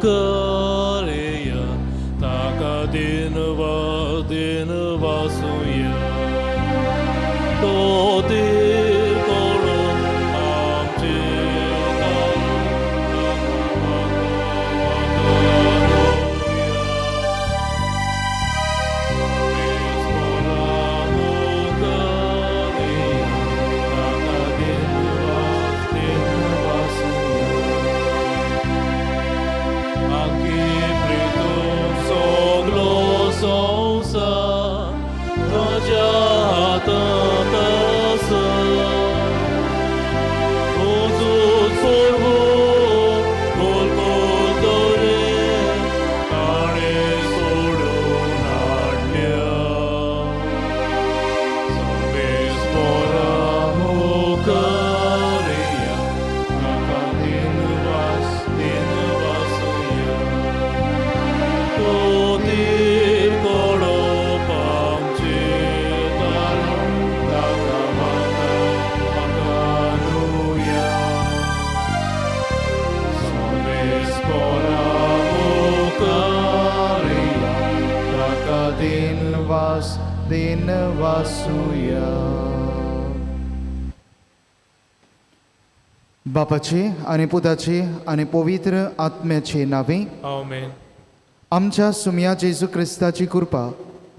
मुखारया ताका दिनवा दिनवासुया तो तीर कोडो आमचे दिनवासुया. बापाचे आनी पुताचे आनी पवित्र आत्म्याचे नावे आमेन. आमच्या सुमया जेजू क्रिस्ताची कृपा,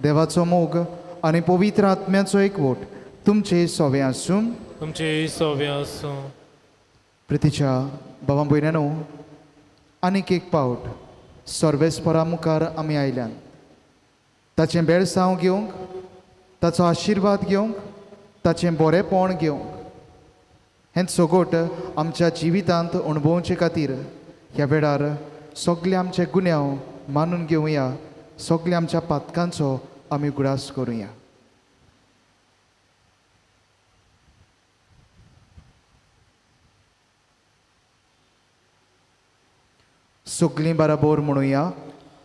देवाचो मोग आनी पवित्र आत्म्याचो एकवट तुमचे सोवे आसूं. तुमचे सोवे आसूं. प्रितीच्या बाबा भयण्यानो, आनीक एक पावट सर्वेस्परा मुखार आमी आयल्यान ताचें बेळसांव घेवंक, ताचो आशिर्वाद घेवंक, ताचें बरेंपण घेवंक, हें सगोट आमच्या जिवितांत अणभवचे खातीर ह्या वेळार सगळे आमचे गुन्यांव मानून घेवया, सगळे आमच्या पातकांचो आमी उगडास करुया. सगळीं बराबर म्हणुया,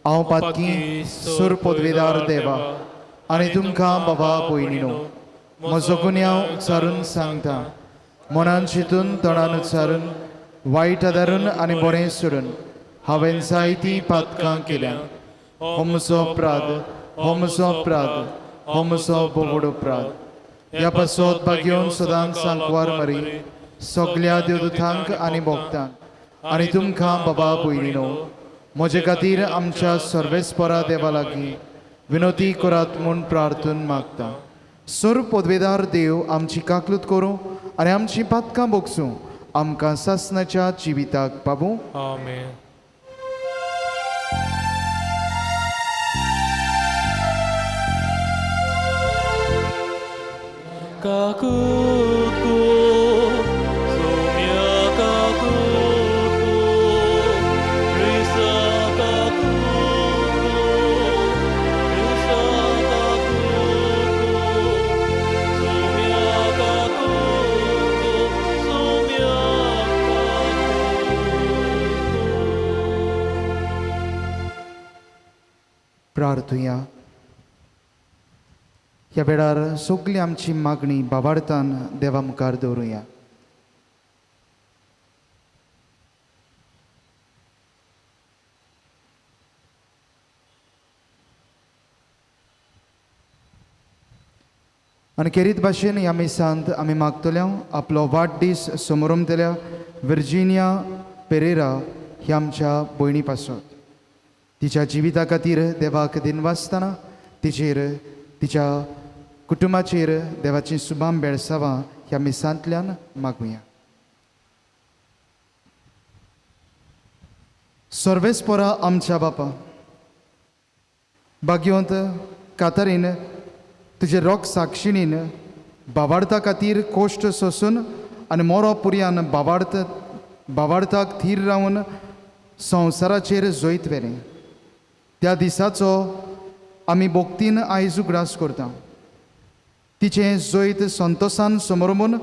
हांव पातकी सूर पदवेदार देवा आनी तुमकां बाबा पयलीं म्हजो गुन्यांव उच्चारून सांगता, मनान चिंतून तोंडान उच्चारून वायट आदारून आनी बरें सोडून हांवें जायतीं पातकां केल्यां. हो म्हजो अपराध, हो म्हजो अपराध, हो म्हजो बोवड अपराध. ह्या पासत भाग्योवन सदांच सांकवार मरी सगल्या देवदूतांक आनी भोगतांक आनी तुमकां बाबा पयलीं म्हजे खातीर आमच्या सर्वेस्परा देवा लागीं विनोती करात म्हूण प्रार्थून मागता. सर्व पदवेदार देव आमची काकलूत करूं आनी आमची पातकां भोगसूं, आमकां सासणाच्या जिविताक पावूं. आमेन. काकूत सोम्या काकूत क्रिस्ता काकूत क्रिस्ता काकूत सोम्या काकूत सोम्या काकूत. प्रार्थुया. ह्या वेळार सगळी आमची मागणी बाबार्थान देवा मुखार दवरुया. आनी खेरीत भाशेन ह्या मिसांत आमी मागतल्या आपलो वाडदीस समोरमतल्या विर्जिनिया पेरेरा ह्या आमच्या भयणी पासत तिच्या जिविता खातीर देवाक दिनवासतना तिचेर तिच्या कुटुंबाचेर देवाची सुबाम बेळसावां ह्या मिसांतल्यान मागुया. सर्वेस्परा आमच्या बापा, भाग्यवंत कातारीन तुजे रोग साक्षिणीन बावार्ता खातीर कोश्ट सोसून आनी मोरो पुरयान बावार्थाक थीर रावन संवसाराचेर जैत व्हेलें. त्या दिसाचो आमी भोक्तीन आयज उगडास करता. तिचें जैत संतोसान समरमून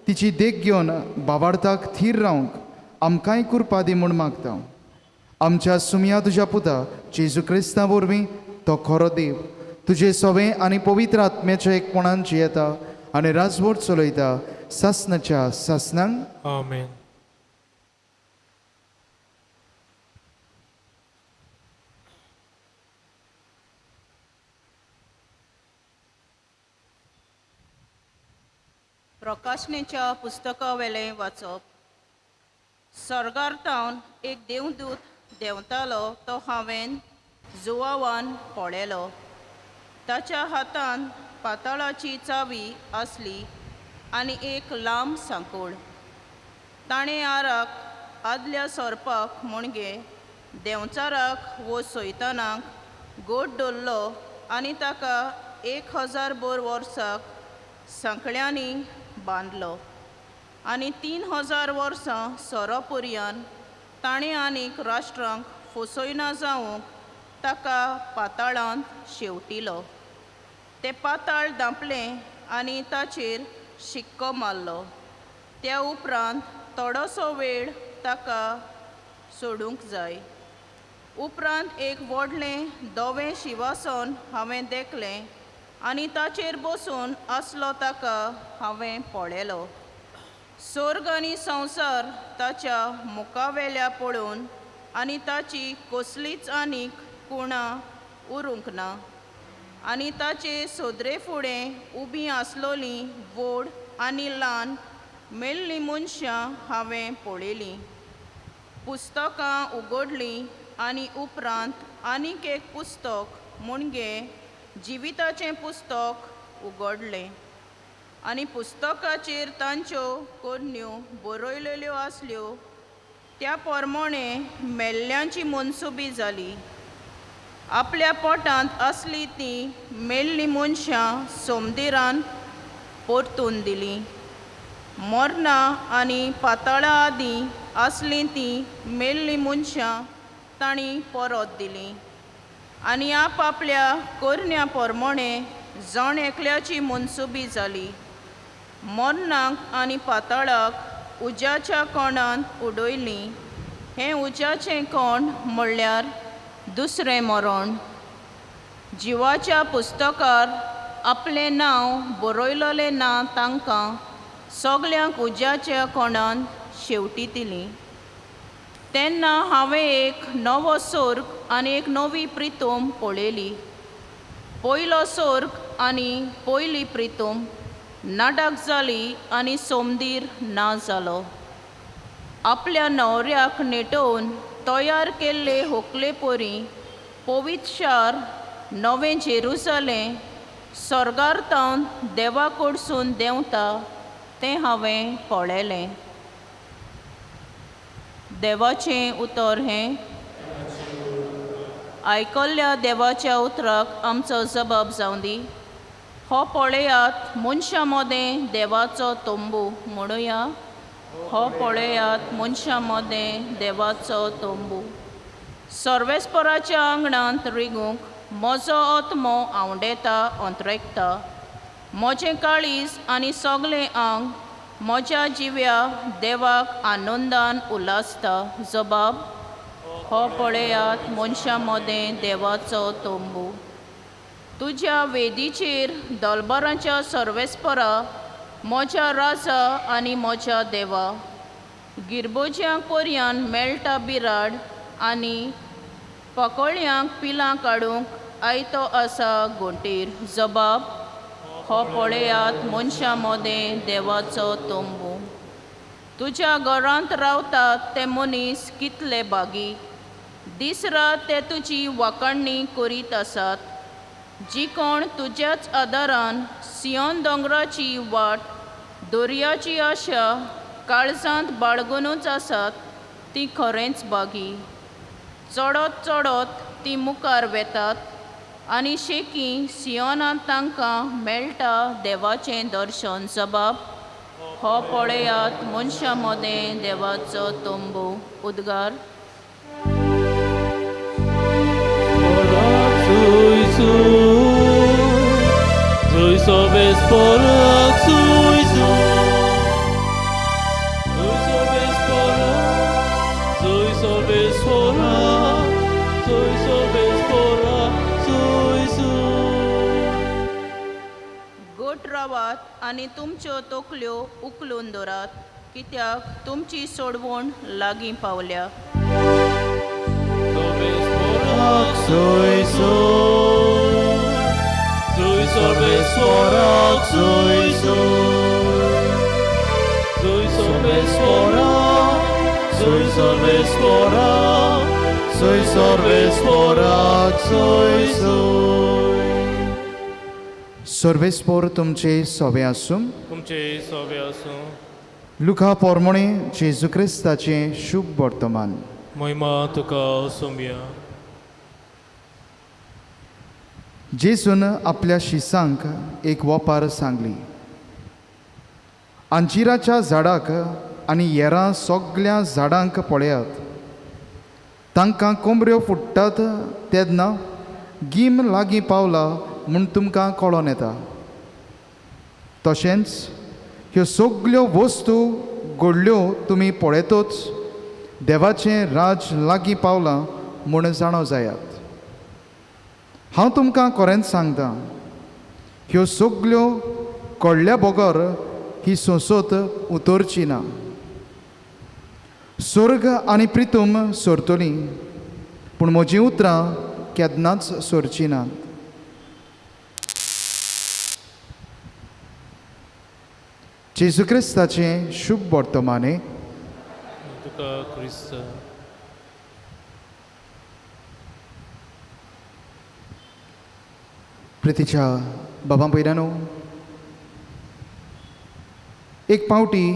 तिची देख घेवन बावार्थाक थीर रावंक आमकांय कृपा दी म्हूण मागता. आमच्या सुमया तुज्या पुता जेजू क्रिस्ता वरवीं तो खरो देव तुजे सवे आनी पवित्र आत्म्याच्या एकपणान जियेता आनी राजवट चलयता सासणाच्या सासणांक. आमेन. प्रकाशनेच्या पुस्तका वेलें वाचप. सर्गार तावन एक देवदूत देंवतालो तो हांवें जुवावान पळयलो. ताच्या हातान पाताळाची चावी आसली आनी एक लांब सांकूळ. ताणें आराक आदल्या सोरपाक म्हणजे देंवचाराक वो सैतानाक गोड दवरलो आनी ताका 1000 बोर वर्साक सांकळ्यांनी बांदलो आनी 3000 वर्सां सोरो पर्यान ताणें आनीक राष्ट्रांक फसयना जावंक ताका पाताळांत शेवटिलो. तें पाताळ धांपलें आनी ताचेर शिक्को मारलो. त्या उपरांत थोडोसो वेळ ताका सोडूंक जाय. उपरांत एक व्हडलें धवें शिवासन हांवें देखलें आनी ताचेर बसून आसलो ताका हांवें पळयलो. सोर्ग आनी संवसार ताच्या मुखावेल्या पळोवन आनी ताची कसलीच आनीक कुणां उरूंक ना आनी ताचे सोदरे फुडें उबीं आसलोलीं व्हड आनी ल्हान मेल्लीं मनशां हांवें पळयलीं. पुस्तकां उगडलीं आनी उपरांत आनीक एक पुस्तक म्हणजे जिविताचें पुस्तक उगडलें आनी पुस्तकाचेर तांच्यो करण्यो बरयलेल्यो आसल्यो. त्या प्रमाणे मेल्ल्यांची मनसुबी जाली. आपल्या पोटांत आसली ती मेल्लीं मनशां सोमदिरान परतून दिलीं. मरणां आनी पाताळां आदीं आसलीं तीं मेल्लीं मनशां तांणी परत दिलीं आनी आपआपल्या करण्या प्रमाणे जण एकल्याची मनसुबी जाली. मरणाक आनी पाताळाक उज्याच्या कोणांत उडयलीं. हें उज्याचें कोण म्हणल्यार दुसरें मरण. जिवाच्या पुस्तकार आपलें नांव बरयलेलें ना तांकां सगल्यांक उज्याच्या कोणांत शेवटी दिली. तेन्ना हांवें एक नवो सोर्ग आनी एक नवी प्रितोम पळयली. पयलो सोर्ग आनी पयली प्रितोम नाटक जाली आनी सोमदीर ना जालो. आपल्या न्हवऱ्याक नेटोवन तयार केल्ले होकले परी पवित्र शार नवें जेरुजालें स्वर्गार तावन देवा कडसून देंवता तें हांवें पळयलें. देवाचें उतर हें. आयकल्ल्या देवाच्या उतराक आमचो जबाब जावं दी. हो पळयात मनशां मदें देवाचो तंबू म्हणुया. हो पळयात मनशां मदें देवाचो तंबू. सर्वेस्पराच्या आंगणांत रिगूंक म्हजो आत्मो आंवडेता अंतरेकता. म्हजें काळीज आनी सगळें आंग म्हज्या जिव्या देवाक आनंदान उल्हासता. जबाब. हो पळयात मनशां मदें देवाचो तंबू. तुज्या वेदीचेर दलबरांच्या सर्वेस्परा म्हज्या राजा आनी म्हज्या देवा गिरबोज्यांक पर्यान मेळटा बिराड आनी पकोळयांक पिलां काडूंक आयतो आसा गोंटीर. जबाब. हो पळयात मनशां मदें देवाचो तंबू. तुज्या घरांत रावतात ते मनीस कितले बागी. दीस रात ते तुजी वाखाणणी करीत आसात. जी कोण तुज्याच आदारान सियोन दोंगराची वाट दर्याची आशा काळजांत बाळगुनूच आसात ती खरेंच बागी. चडत चडत ती मुखार वेतात आनी शेकी सियोनांत तांकां मेळटा देवाचें दर्शन. जबाब. हो पळयात मनशां मदें देवाचो तंबू. उद्गार. गोट रावात आनी तुमच्यो तकल्यो उखलून दवरात कित्याक तुमची सोडवण लागीं पावल्या. Soy सोय सर्वेस्पोराक, सोय सर्वेस्पोराक, सोय सोय. सर्वेस्पोर तुमचे सोवे आसूं. तुमचे सोवे आसूं. लुका पोरमोणे जेजू क्रिस्ताचें शुभ वर्तमान. महिमा तुका सोम्या. जेजून आपल्या शिसांक एक वपार सांगली. अंजिराच्या झाडाक आनी येरां सगल्या झाडांक पळयात, तांकां कोंबऱ्यो फुट्टात तेन्ना गीम लागीं पावला म्हूण तुमकां कळोन येता. तशेंच ह्यो सगल्यो वस्तू घडल्यो तुमी पळयतच देवाचें राज लागीं पावलां म्हूण जाणो जायात. हांव तुमकां खरेंच सांगता, ह्यो सगल्यो कळ्ळ्या बगर ही संसद उतरची ना. स्वर्ग आनी प्रितूम सरतली, पूण म्हजीं उतरां केन्नाच सरचीं नात. जेजू क्रिस्ताचें शुभ वर्तमाने. तुका क्रिस्त. प्रितीच्या बाबा भयणांनो, एक पावटी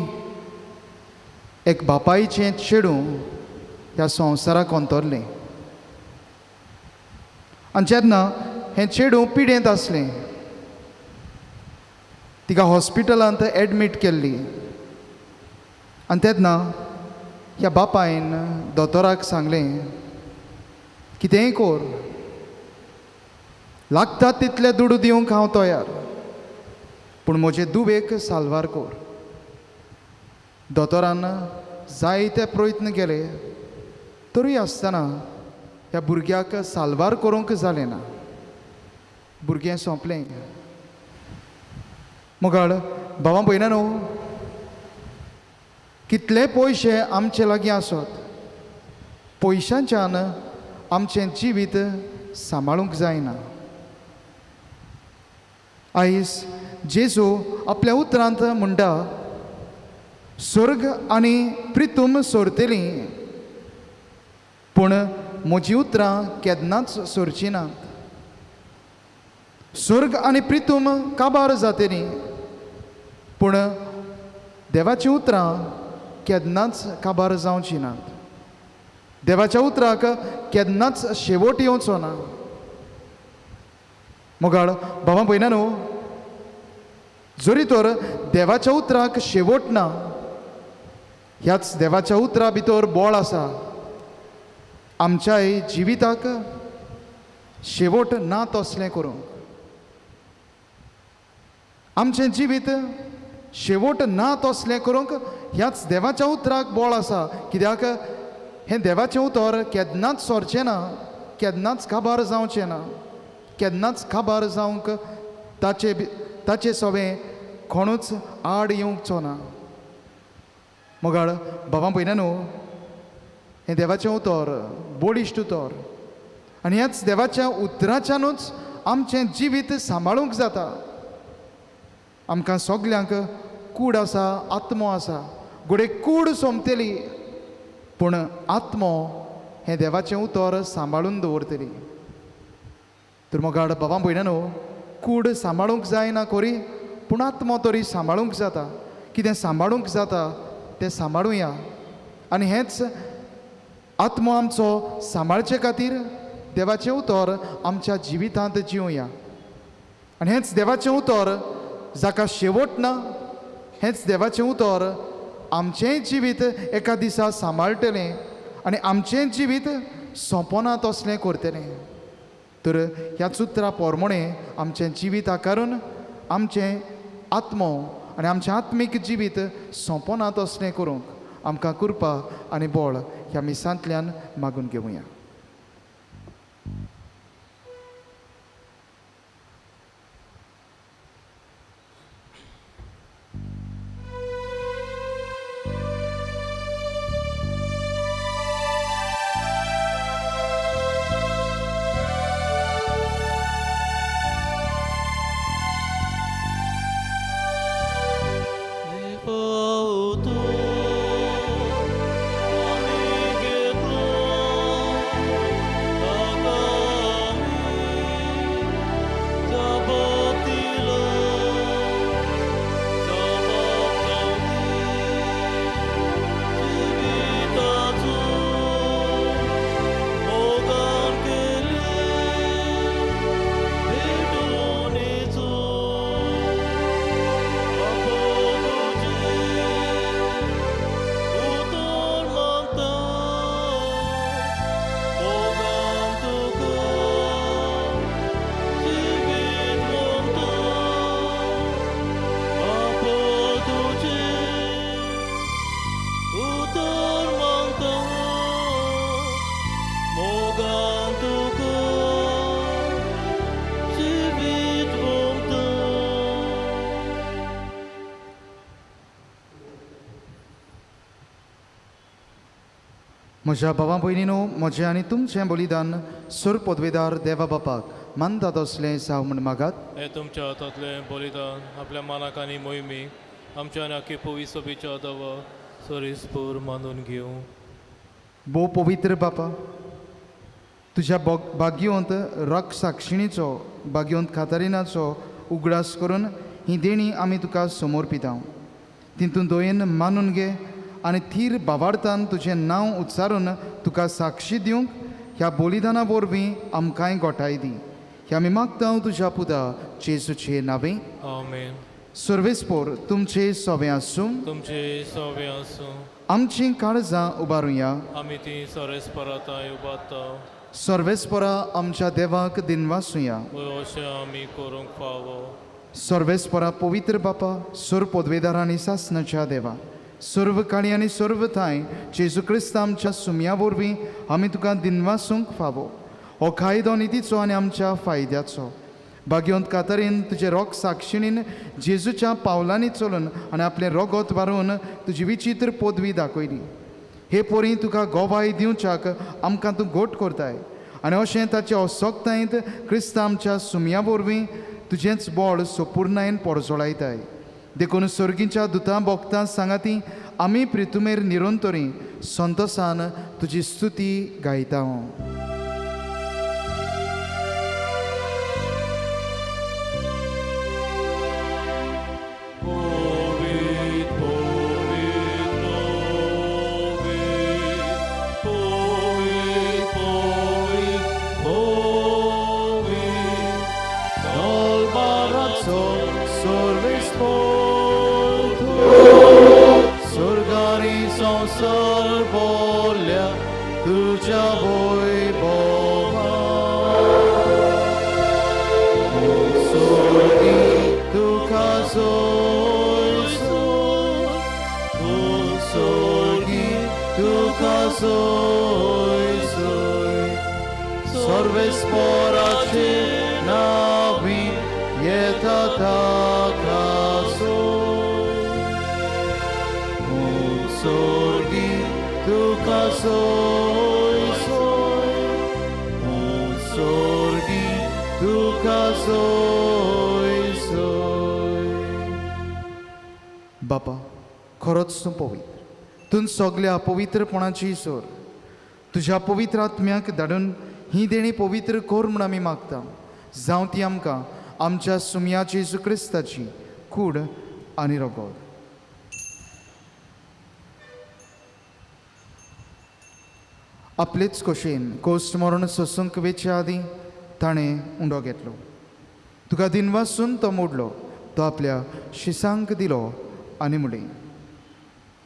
एक बापायचें चेडूं ह्या संवसाराक अंतरलें. आनी जेन्ना हें चेडूं पिडेंत आसलें, तिका हॉस्पिटलांत एडमीट केल्ली. आनी तेन्ना ह्या बापायन दोतोराक सांगलें, कितेंय कोर, लागता तितले दुडू दिवंक हांव तयार, पूण म्हजे दुवेक साल्वार कोर. दोतोरान जायते प्रयत्न केले, तरूय आसतना ह्या भुरग्याक साल्वार करूंक जालें ना. भुरगें सोंपलें. मोगाळ भावा भयणांनो, कितले पयशे आमचे लागीं आसत, पयशांच्यान आमचें जिवीत सांबाळूंक जायना. आयज जेजू आपल्या उतरांत म्हणटा, स्वर्ग आनी प्रितूम सोरतली, पूण म्हजीं उतरां केन्नाच सोरचीं नात. स्वर्ग आनी प्रितूम काबार जातली, पूण देवाचीं उतरां केन्नाच काबार जावचीं नात. देवाच्या उतराक केन्नाच शेवट येवचो ना. मोगाळ भावा भयणांनो, जरी तर देवाच्या उतराक शेवट ना, ह्याच देवाच्या उतरा भितर बळ आसा. आमच्याय जिविताक शेवट ना तसलें करूंक, आमचें जिवीत शेवट ना तसलें करूंक ह्याच देवाच्या उतराक बळ आसा. कित्याक हें देवाचें उतर केन्नाच सरचें ना, केन्नाच काबार जावचें ना, केन्नाच काबार जावंक ताचे ताचे सवें कोणूच आड येवचो ना. मोगाळ भावा भयणांनो, हें देवाचें उतर बळिश्ट उतर, आनी ह्याच देवाच्या उतराच्यानूच आमचें जिवीत सांबाळूंक जाता. आमकां सगल्यांक कूड आसा, आत्मो आसा. घडये कूड सोंपतली, पूण आत्मो हें देवाचें उतर सांबाळून दवरतली. तर मोगाळ भावा भयणांनो, कूड सांबाळूंक जायना खरी, पूण आत्मो तरी सांबाळूंक जाता. कितें सांबाळूंक जाता तें सांबाळुया. आनी हेंच आत्मो आमचो सांबाळचे खातीर देवाचें उतर आमच्या जिवितांत जिवया. आनी हेंच देवाचें उतर जाका शेवट ना, हेंच देवाचें उतर आमचेंय जिवीत एका दिसा सांबाळटलें आनी आमचें जिवीत सोंपना तसलें करतलें. तर ह्या उतरा पोरमोणें आमचें जिवीत आकारून आमचें आत्मो आनी आमचें आत्मीक जिवीत सोंपना तसलें करूंक आमकां कृपा आनी बळ ह्या मिसांतल्यान मागून घेवया. Devoto, म्हज्या भावा भयणीनो, म्हजें आनी तुमचें बलिदान सुर पदवेदार देवा बापाक मानता तसलें जावं म्हूण मागात. हें तुमच्या हातांतलें बलिदान आपल्या मानाक आनी मोहिमेक आमच्या आनी आख्खे पवित्र सभेच्या देवा सरेस्पर मानून घेवं. भोव पवित्र बापा, तुज्या भाग्यवंत रक साक्षिणीचो भाग्यवंत कातारिनाचो उगडास करून ही देणी आमी तुका समर्पिता. तितून दयेन मानून घे आनी थीर भावार्थान तुजें नांव उच्चारून तुका साक्षी दिवंक ह्या बलिदाना वरवीं आमकांय गोठाय दी. ह्या आमी मागता तुज्या पुता जेजूचे नांवे. आमेन. सर्वेस्पोर तुमचे सोबें आसूं. तुमचे सोबें आसूं. आमचीं काळजां उबारुया. आमी ती सर्वेस्पराताय उबारता. सर्वेस्परा आमच्या देवाक दिनवासुया. अशें आमी करूंक फावो. सर्वेस्परा पवित्र बापा, सुर पदवेदार आनी सासनाच्या देवा, सर्व काळी आनी सर्व थांय जेजू क्रिस्त आमच्या सुमया वरवीं आमी तुका दिनवासूंक फावो. हो कायदो नितीचो आनी आमच्या फायद्याचो. भाग्यवंत कातरीन तुजे रोग साक्षिणीन जेजूच्या पावलांनी चलून आनी आपलें रोगोत वारोवन तुजी विचित्र पदवी दाखयली. हे पोरी तुका गोवाय दिवच्याक आमकां तूं गोट करताय आनी अशें ताचे असोक्तायेंत क्रिस्त आमच्या सुमया वरवीं तुजेंच बळ सोपूर्णायेन पोरजोळायताय. देखून सर्गीच्या दुतां भोगतां सांगाती आमी प्रितुमेर निरंतरी संतोसान तुजी स्तुती गायता. बापा, खरोच तूं पवित्र, तूं सगल्या पवित्रपणाची सोर. तुज्या पवित्र आत्म्याक धाडून ही देणी पवित्र कर म्हूण आमी मागता. जावं ती आमकां आमच्या सुमया जेजू क्रिस्ताची कूड आनी रगत. आपलेच खोशयेन कोश्ट मरण सोसूंक वेचे आदीं ताणें उंडो घेतलो. तुका दिनवासून तो मोडलो, तो आपल्या शिसांक दिलो आनी म्हणलें,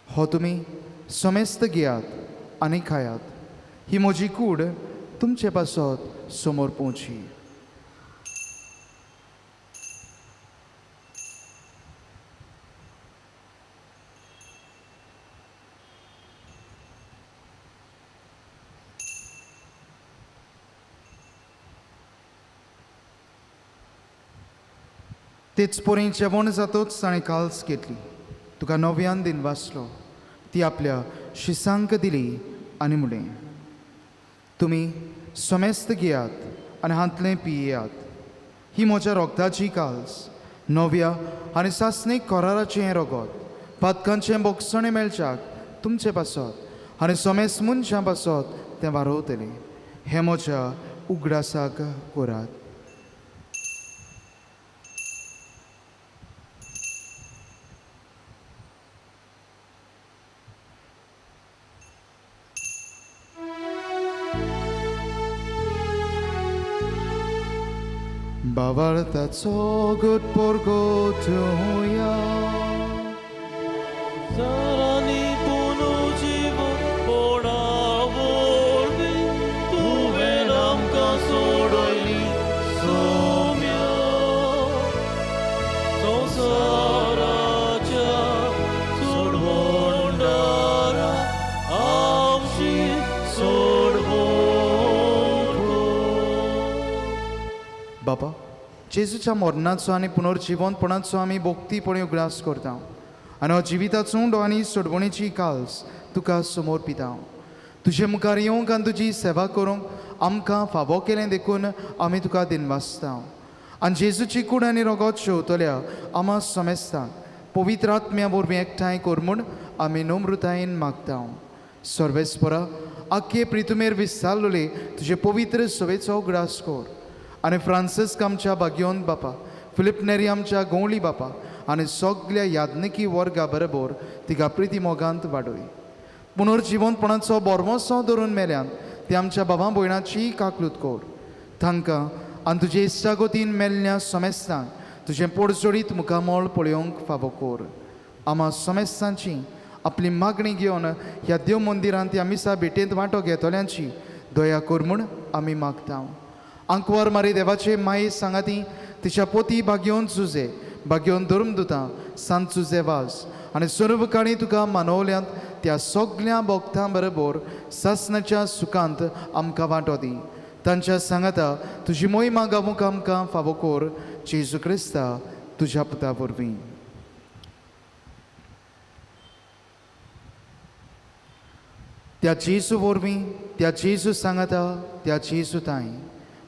हो तुमी समेस्त घेयात आनी खायात, ही म्हजी कूड तुमचे पासत समोर पोवची. तेच पोरी जेवण जातोच ताणें काल्स घेतली, तुका नव्यान दिन वाचलो, ती आपल्या शिसांक दिली आनी म्हणलें, तुमी समेस्त घेयात आनी हांतलें पियेयात, ही म्हज्या रोगताची काल्स, नव्या आनी सासणीक कराराचें हें रोगत, पातकांचें बोगसणें मेळच्याक तुमचे पासत आनी समेस्त मनशां पासत तें वारोवतलें. हें म्हज्या उगडासाक करात. बाबाळताचो गुट पोरगोटुया सरांनी पुनर्जीवन कोणा वरवीं तुवें आमकां सोडयली सोम्या संवसाराच्या सोडवणदारा आमची सोडवण कर. बाबा, जेजूच्या मरणाचो आनी पुनर्जिवंतपणाचो आमी भक्तीपणी उगडास करता आनी हो जिविताचो उंडो आनी सोडवणेची काल्स तुका समर्पिता. तुजे मुखार येवंक आनी तुजी सेवा करूंक आमकां फावो केलें देखून आमी तुका दिनवासता. आनी जेजूची कूड आनी रगत शेवतल्या आमा समेस्तांक पवित्र आत्म्या वरवीं एकठांय कर म्हूण आमी नम्रतायेन मागता. सर्वेस्परा आख्खे प्रितुमेर विस्तारलेले तुजे पवित्र सवेचो उगडास कर आनी फ्रांसिस्क आमच्या भाग्योन बापा, फिलीप नेरी आमच्या गोंवली बापा आनी सगल्या याज्ञिकी वर्गा बरोबर तिका प्रिती मोगांत वाडय. पुनर्जिवंतपणाचो बोरमोसो धरून मेल्यान ती आमच्या बाबा भयणाची काकलूत कर. तांकां आनी तुजे इश्टागतीन मेल्ल्या समेस्तांक तुजें पोडजोडीत मुखामळ पळोवंक फावो कर. आमा समेस्तांची आपली मागणी घेवन ह्या देव मंदिरांत ह्या मिसा भेटेंत वांटो घेतल्यांची दया कर म्हूण आमी मागता. आंकवार मारी देवाचे माये सांगाती तिच्या पोती भाग्योन जुजे भाग्योन धर्मदुतां सांत जुजे वाज आनी सर्व काणी तुका मानवल्यांत त्या सगल्या भक्तां बरोबर सासणाच्या सुखांत आमकां वांटो दी. तांच्या सांगाता तुजी मोहिमा गावूंक आमकां फावो कर जेजू क्रिस्ता तुज्या पुता वरवीं. त्या जेजू वरवीं, त्या जेजू सांगाता, त्या जेजू ताई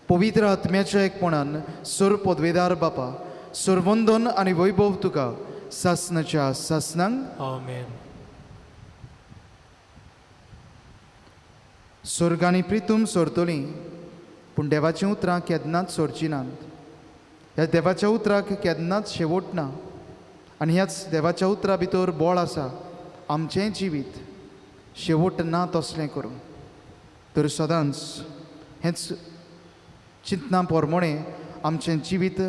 पवित्र आत्म्याच्या एकपणान सर्व पदवेदार बापा सर्वंदन आनी वैभव तुका सासणाच्या सासणांक. आमेन. स्वर्गांनी प्रितूम सोरतली पूण देवाचीं उतरां केन्नाच सोरचीं नात. ह्या देवाच्या उतराक केन्नाच शेवट ना आनी ह्याच देवाच्या उतरा भितर बळ आसा आमचें जिवीत शेवट ना तसलें करूं. तर सदांच हेंच चिंतना पोरमोणें आमचें जिवीत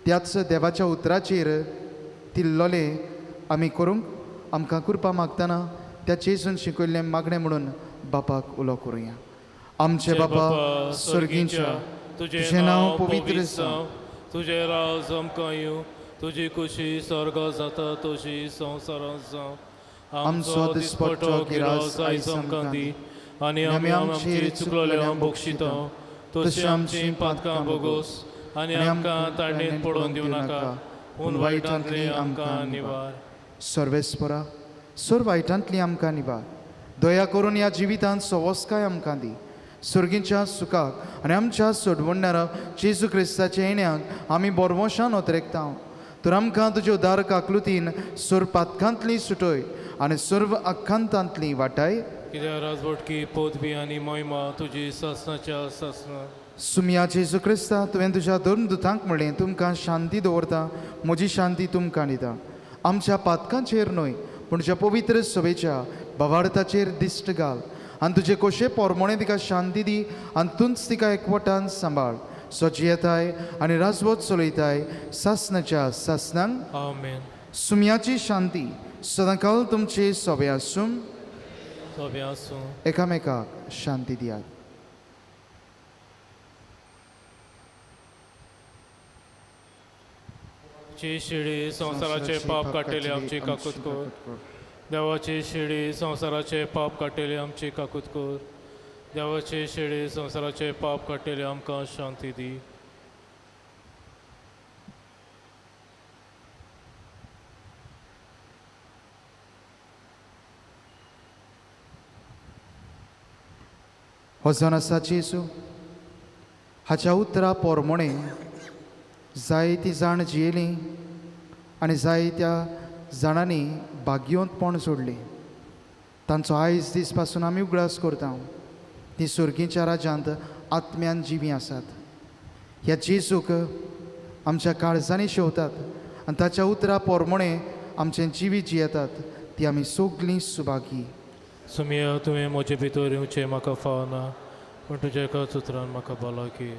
त्याच देवाच्या उतराचेर तिल्लोलें आमी करूंक आमकां कृपा मागतना त्या जेजून शिकयल्लें मागणें म्हणून बापाक उलो करुया. आमचे बापा स्वर्गींच्या, तुजें नांव पवित्र जावं, तुजें राज आमकां येवं, तुजी खुशी स्वर्गा जाता तशी संवसारांत जावं. आमचो दिसपट्टो गिरास आयज आमकां दी आनी आमी आमची चुकलोल्यांक बक्षिता तशी आमची पातकां भोगोस आनी आमकां ताणेंत पडोवन दिवं नाका पूण वायटांतली आमकां निवार. सर्वेस्परा सर्व वायटांतली आमकां निवार. दया करून ह्या जिवितांत सवस्काय आमकां दी. सर्गीच्या सुखाक आनी आमच्या सोडवणदारा जेजू क्रिस्ताच्या येण्याक आमी बोरवोशान ओतरेकता. तर आमकां तुज्यो दार काकलुतीन सर्व पातकांतली सुटय आनी सर्व आखांतांतली वाटाय. कित्याक राजवटकी पदवी आनी महिमा तुजी सासणाच्या सासणा. सुमया जेजू क्रिस्ता, तुवें तुज्या धर्मदुतांक म्हणलें तुमकां शांती दवरता, म्हजी शांती तुमकां दिता. आमच्या पातकांचेर न्हय पूण तुज्या पवित्र सभेच्या भावार्थाचेर दिश्ट घाल आनी तुजे कोशे पोरमोणे तिका शांती दी आनी तूंच तिका एकवटान सांबाळ. सजियताय आनी राजवत चलयताय सासणाच्या सासणांक. आमेन. सुमयाची शांती सदांकाल तुमचे सोबे आसूं. सोबे आसूं. एकामेकाक शांती दियात. ची शिडी संवसाराचे पाप काडटली आमची काकूत कर. देवाची शिडी संवसाराचे पाप काडटली आमची काकूत कर. देवाची शिडी संवसाराचे पाप काडटली आमकां शांती दी. हो जावन आसा जेजू हाच्या उतरा पोरमोणें जायतीं जाण जियेलीं आनी जायत्या जाणांनी भाग्योंतपण सोडलें. तांचो आयज दीस पासून आमी उगडास करता. तीं सर्गीच्या राज्यांत आत्म्यान जिवीं आसात. ह्या जेजूक आमच्या काळजांनी शेवतात आनी ताच्या उतरा पोरमोणें आमचें जिवीत जियेतात ती आमी सगलीं सुभागी. सुमिया तुवें म्हजे भितर येवचें म्हाका फावना पूण तुज्या एकाच उतरान म्हाका भलायकी.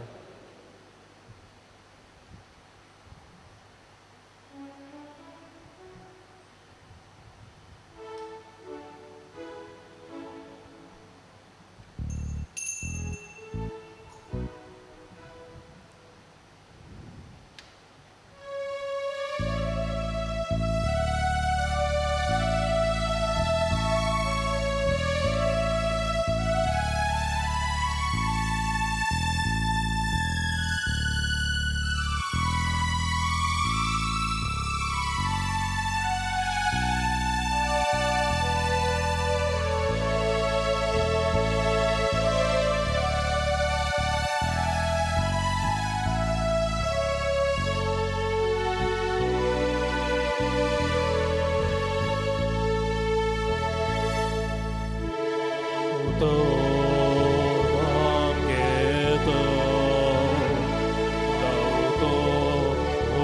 तो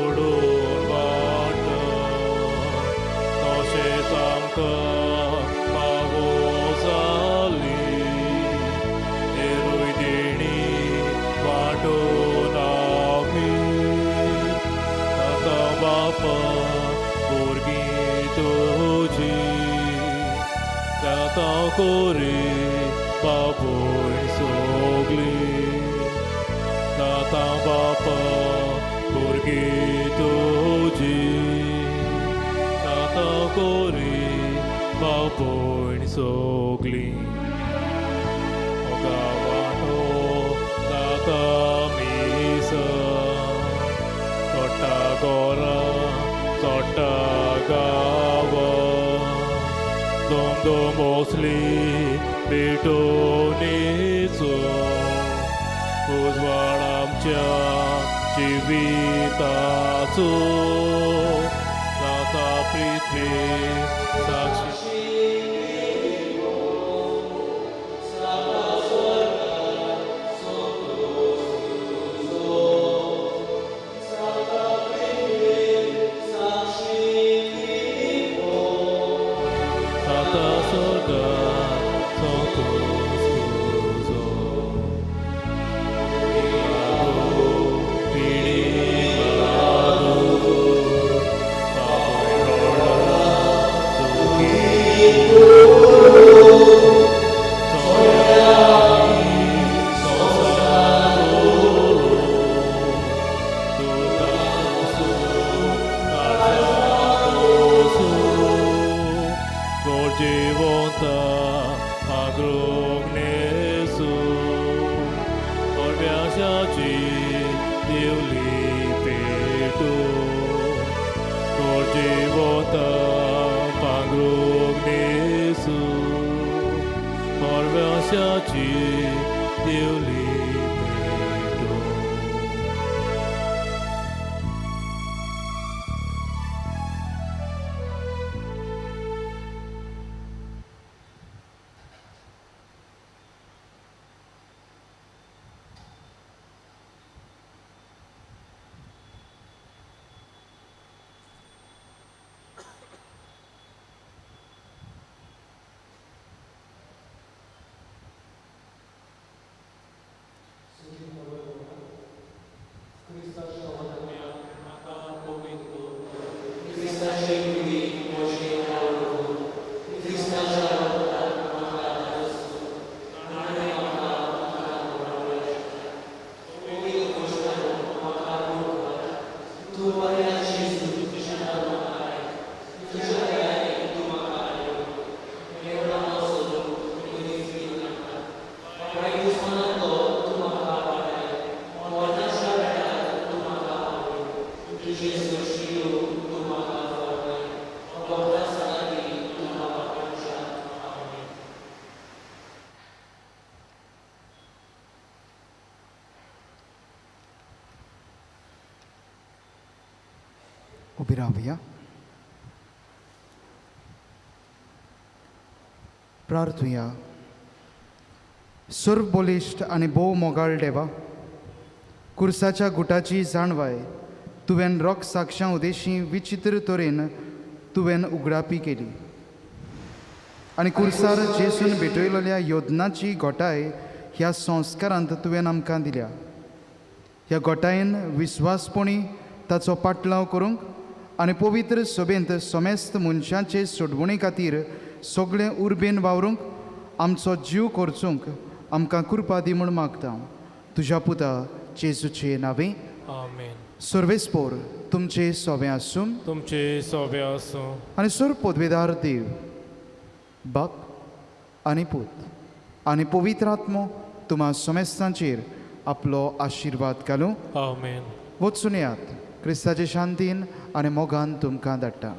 ओडून वाट तशेंच आमकां फावो जाली हेरूय देणी वांटून आमी आतां बापा भुरगीं तुजी जाता कोरी बापूय सोगली दाता बापा भुरगीं तुजी दाता कोरी बापूय सोगली मोगा वांटो दाता मीस चोट्टा गोरा चोट्टा गांव दोम दोम भोसली पेटोवणेचो उजवाड आमच्या जिविताचो जाता पृथ्वी साक्षी जाता स्वर्गात संतोष तुजो उबी रावया. प्रार्थुया. सर्व बलिश्ट आनी भोव मोगाळ देवा, कुर्साच्या गुटाची जाणवाय तुवें रोख साक्षां उदेशी विचित्र तरेन तुवें उगडापी केली आनी कुर्सार जेसून भेटयलेल्या योदनाची घोटाय ह्या संस्कारांत तुवें आमकां दिल्या. ह्या घोटायेन विस्वासपणी ताचो पाटलाव करूंक आनी पवित्र सभेंत समेस्त मनशांचे सोडवणे खातीर सगळें उर्बेन वावरूंक आमचो जीव खर्चूंक आमकां कृपा दी म्हूण मागता. तुज्या पुता जेजूचे नांवे आमेन. सर्वेस्पोर तुमचे सोबें आसूं, तुमचे सोबें आसूं. आनी सर्व पदवेदार देव बाप आनी पूत आनी पवित्र आत्मो तुमा समेस्तांचेर आपलो आशिर्वाद घालूं. आमेन. वचून येयात क्रिस्ताचे शांतीन आनी मोगान तुमकां धाडटा.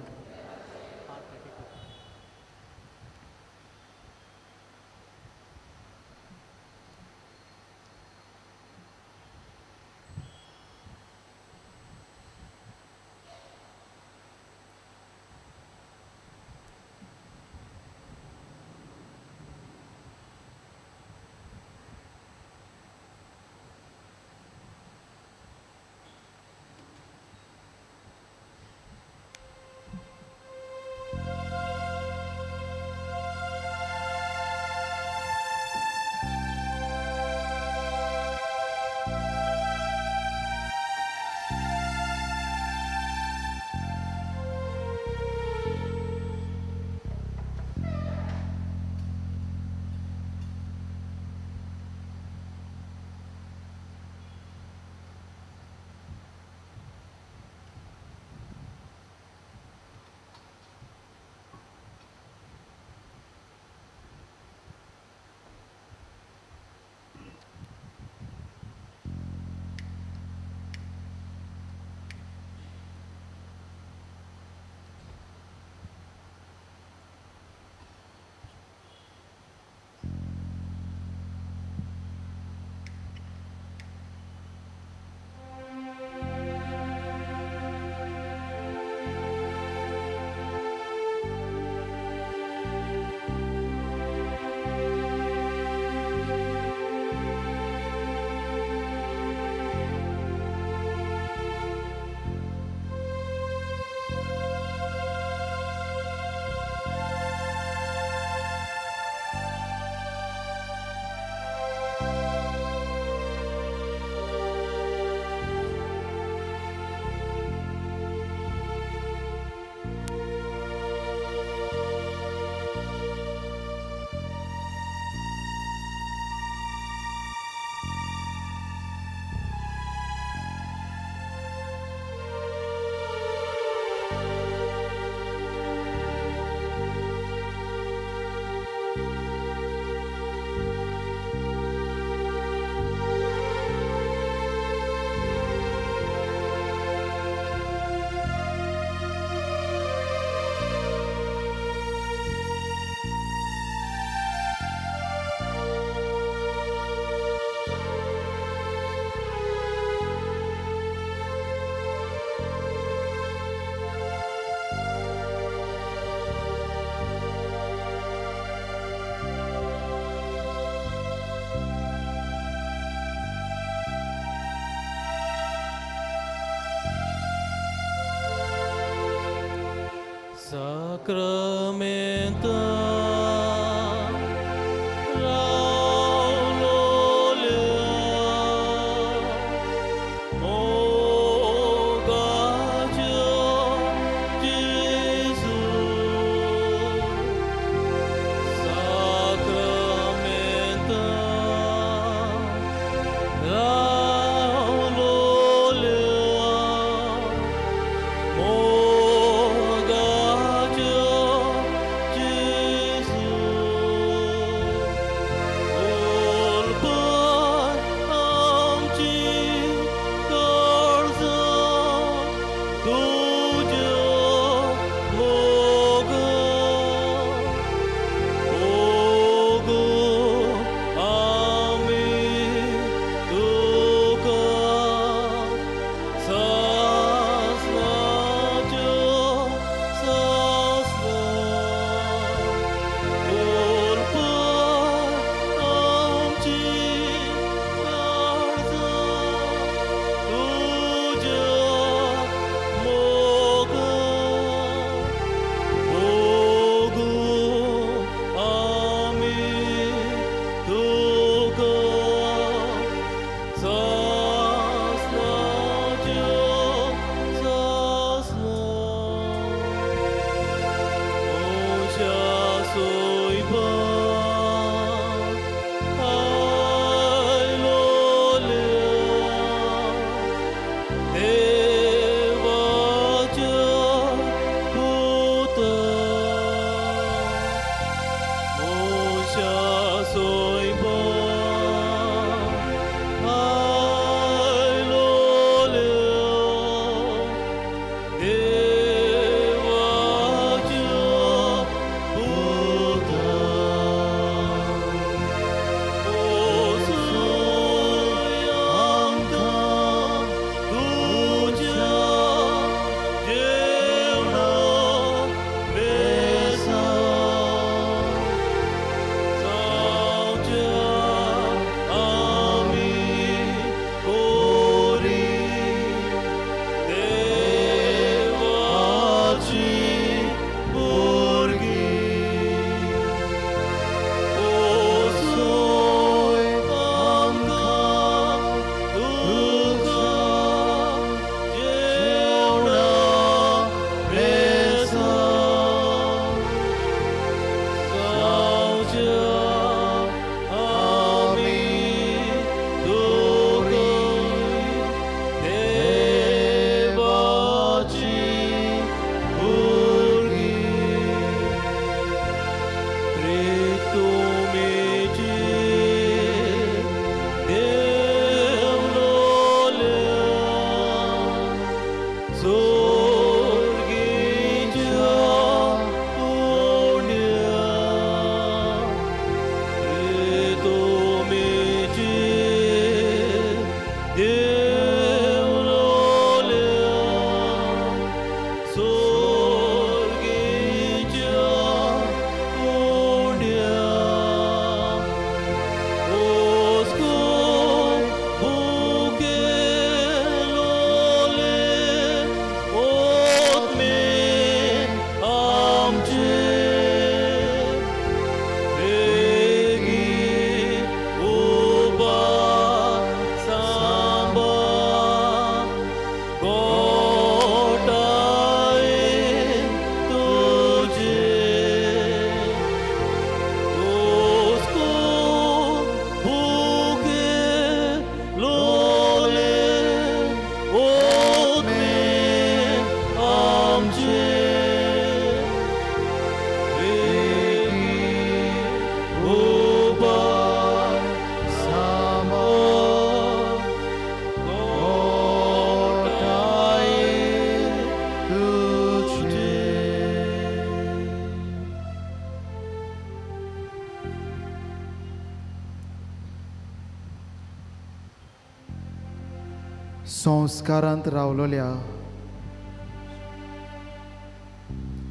संस्कारांत रावलोल्या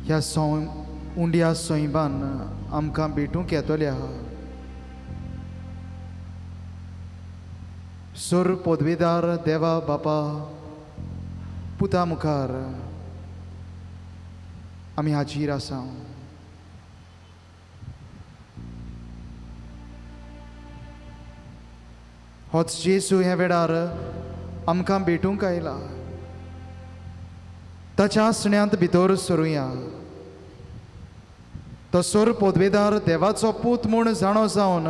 ह्या उंड्या सैमान आमकां भेटूंक येतल्या सुर पदवीदार देवा बापा पुता मुखार आमी हाजीर आसा. होच जेजू ह्या वेळार आमकां भेटूंक आयला. ताच्या आसण्यांत भितर सरुया. तो सोर पदवेदार देवाचो पूत म्हूण जाणो जावन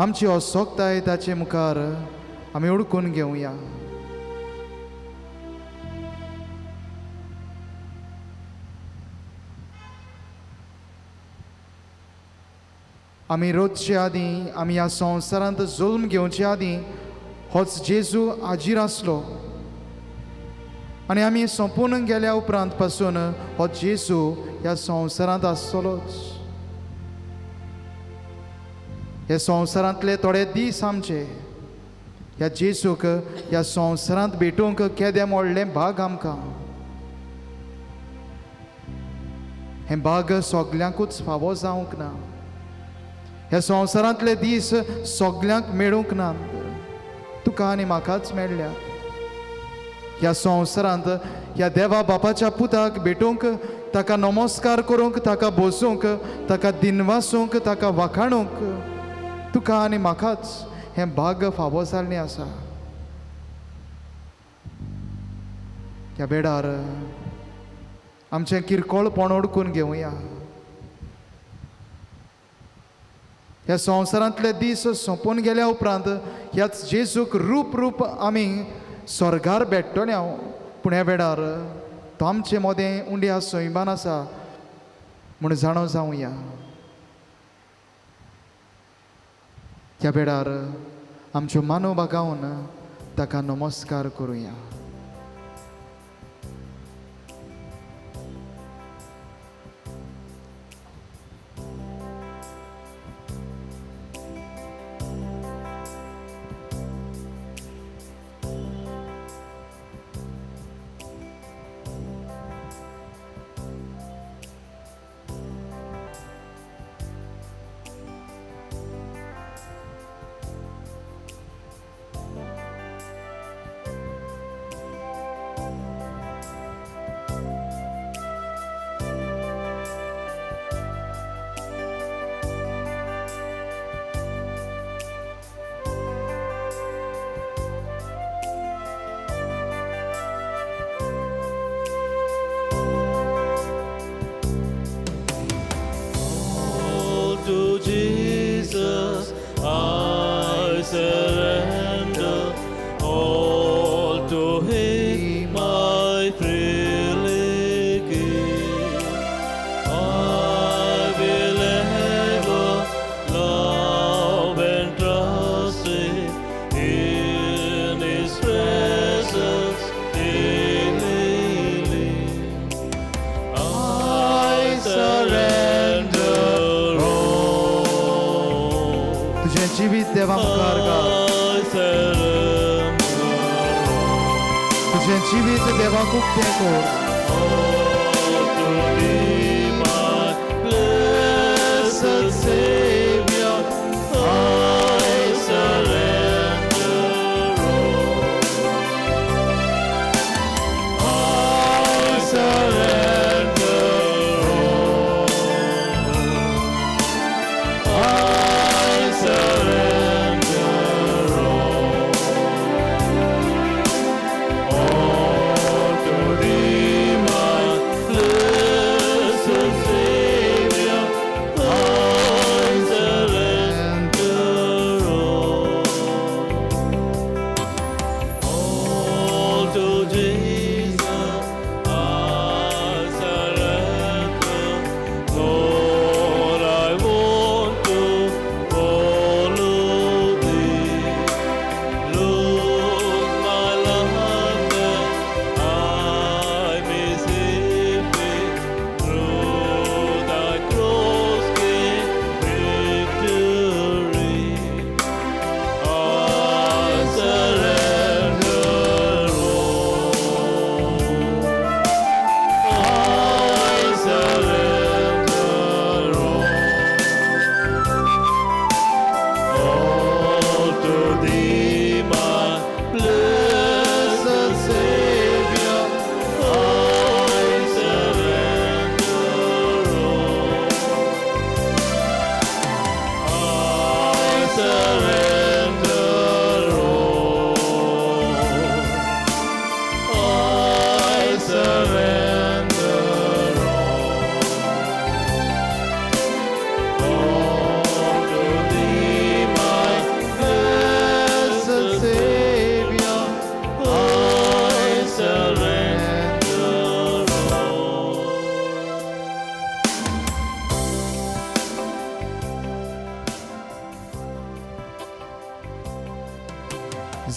आमची असोक्ताय ताचे मुखार आमी उडकून घेवया. आमी रोजचे आदीं, आमी ह्या संवसारांत जल्म घेवचे आदीं होच जेजू हाजीर आसलो आनी आमी सोंपून गेल्या उपरांत पासून हो जेजू ह्या संवसारांत आसतलोच. हे संवसारांतले थोडे दीस आमचे ह्या जेजूक ह्या संवसारांत भेटूंक केदें व्हडलें भाग आमकां. हें भाग सगल्यांकूच फावो जावंक ना. ह्या संवसारांतले दीस सगल्यांक मेळूंक ना, तुका आनी म्हाकाच मेळ्ळ्यात. ह्या संवसारांत ह्या देवा बापाच्या पुताक भेटूंक, ताका नमस्कार करूंक, ताका बसूंक, ताका दिनवासूंक, ताका वाखाणूंक तुका आनी म्हाकाच हें भाग फावो जाल्लें आसा. ह्या वेळार आमचें किरकोळपण ओडकून घेवया. ह्या संवसारांतले दीस सोंपून गेल्या उपरांत ह्याच जेजूक रूप रूप आमी स्वर्गार भेट्टले हांव, पूण ह्या वेळार तो आमचे मदें उंड्या सैमान आसा म्हूण जाणो जावया. ह्या वेळार आमच्यो मानो बागावन ताका नमस्कार करुया. Jesus, I surrender all to Him, I freely give. I will ever love and trust Him in His presence daily live. I surrender all. तुझें जिवीत देवा मुखार घाल. तुझें जिवीत देवाक उक्तें कर. Savior, I surrender all. I surrender all. I surrender all. All to Thee, my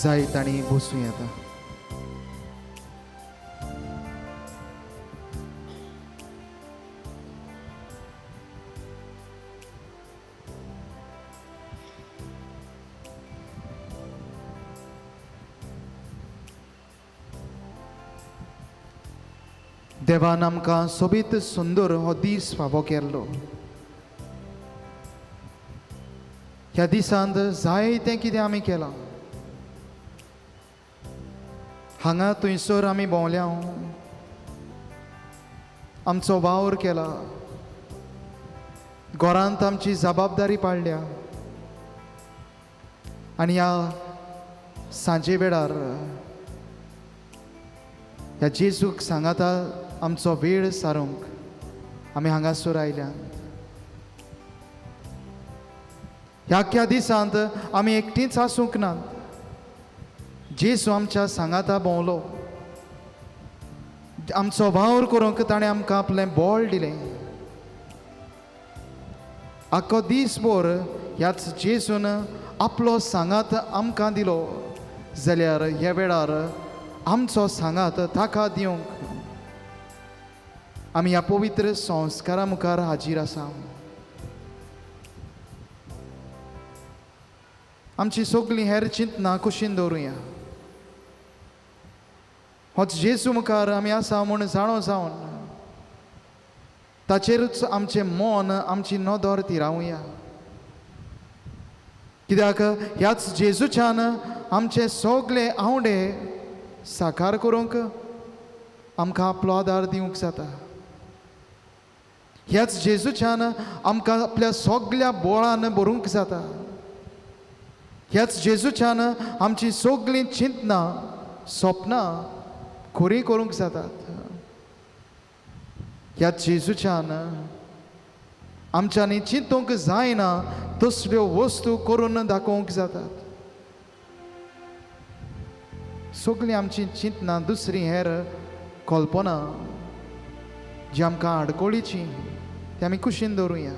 जाय तांणी बसूं येता. देवान आमकां सोबीत सुंदर हो दीस फावो केल्लो. ह्या दिसांत जायतें कितें आमी केलां. हांगा थंयसर आमी भोंवल्या, आमचो वावर केला, घरांत आमची जबाबदारी पाडल्या आनी ह्या सांजे वेळार ह्या जेजूक सांगाता आमचो वेळ सारूंक आमी हांगासर आयल्या. ह्या अख्ख्या दिसांत आमी एकटींच आसूंक नात. जेजू आमच्या सांगाता भोंवलो, आमचो वावर करूंक ताणें आमकां आपलें बळ दिलें. आख्खो दीसभर ह्याच जेजून आपलो सांगात आमकां दिलो जाल्यार ह्या वेळार आमचो सांगात ताका दिवंक आमी ह्या पवित्र संस्कारा मुखार हाजीर आसा. आमची सगळीं हेर चिंतनां कुशीन दवरुया. होच जेजू मुखार आमी आसा म्हूण जाणो जावन ताचेरूच आमचें मन, आमची नदर थिरावया. कित्याक ह्याच जेजूच्यान आमचे सगळे आंवडे साकार करूंक आमकां आपलो आदार दिवंक जाता. ह्याच जेजूच्यान आमकां आपल्या सगळ्या बोळान भरूंक जाता. ह्याच जेजूच्यान आमची सगळीं चिंतनां, सपनां खरीं करूंक जातात. ह्याच जेजूच्यान आमच्यांनी चिंतूंक जायना तसल्यो वस्तू करून दाखोवंक जातात. सगळीं आमची चिंतनां, दुसरी हेर कल्पना जी आमकां आडकोळीची ती आमी कुशीन दवरुया.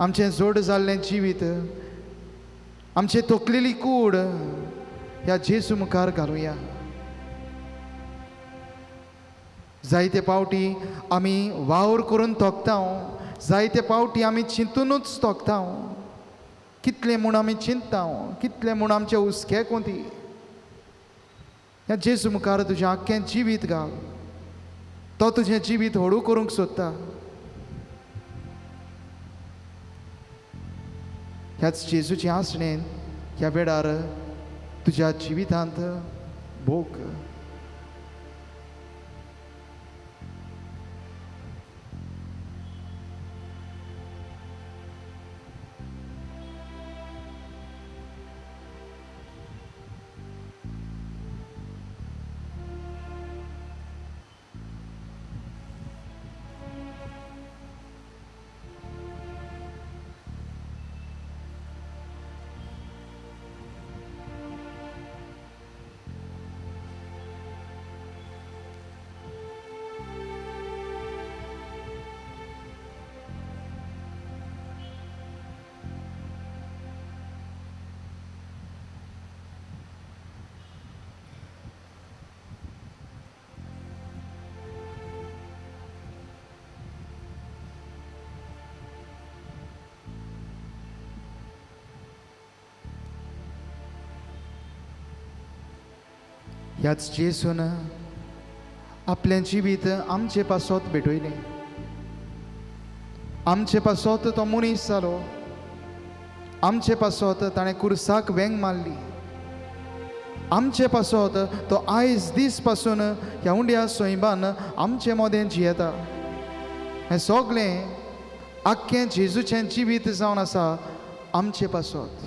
आमचें जोड जाल्लें जिवीत, आमचें तोखलेली कूड ह्या जेजू मुखार घालुया. जायते पावटी आमी वावर करून तोखता, जायते पावटी आमी चिंतुनूच तोखता. कितलें म्हूण आमी चिंतता, कितलें म्हूण आमचे हुस्के कोंती. ह्या जेजू मुखार तुजें आख्खें जिवीत घाल. तो तुजें जिवीत हळू करूंक सोदता. ह्याच जेजूचे आसणेन ह्या वेळार तुज्या जिवितांत भोग. ह्याच जेजून आपलें जिवीत आमचे पासत भेटयलें. आमचे पासत तो मनीस जालो. आमचे पासत ताणें कुर्साक वेंग मारली. आमचे पासत तो आयज दीस पासून ह्या उंड्या सैमान आमचे मदें जियेता. हें सगळें आख्खें जेजूचें जिवीत जावन आसा आमचे पासत.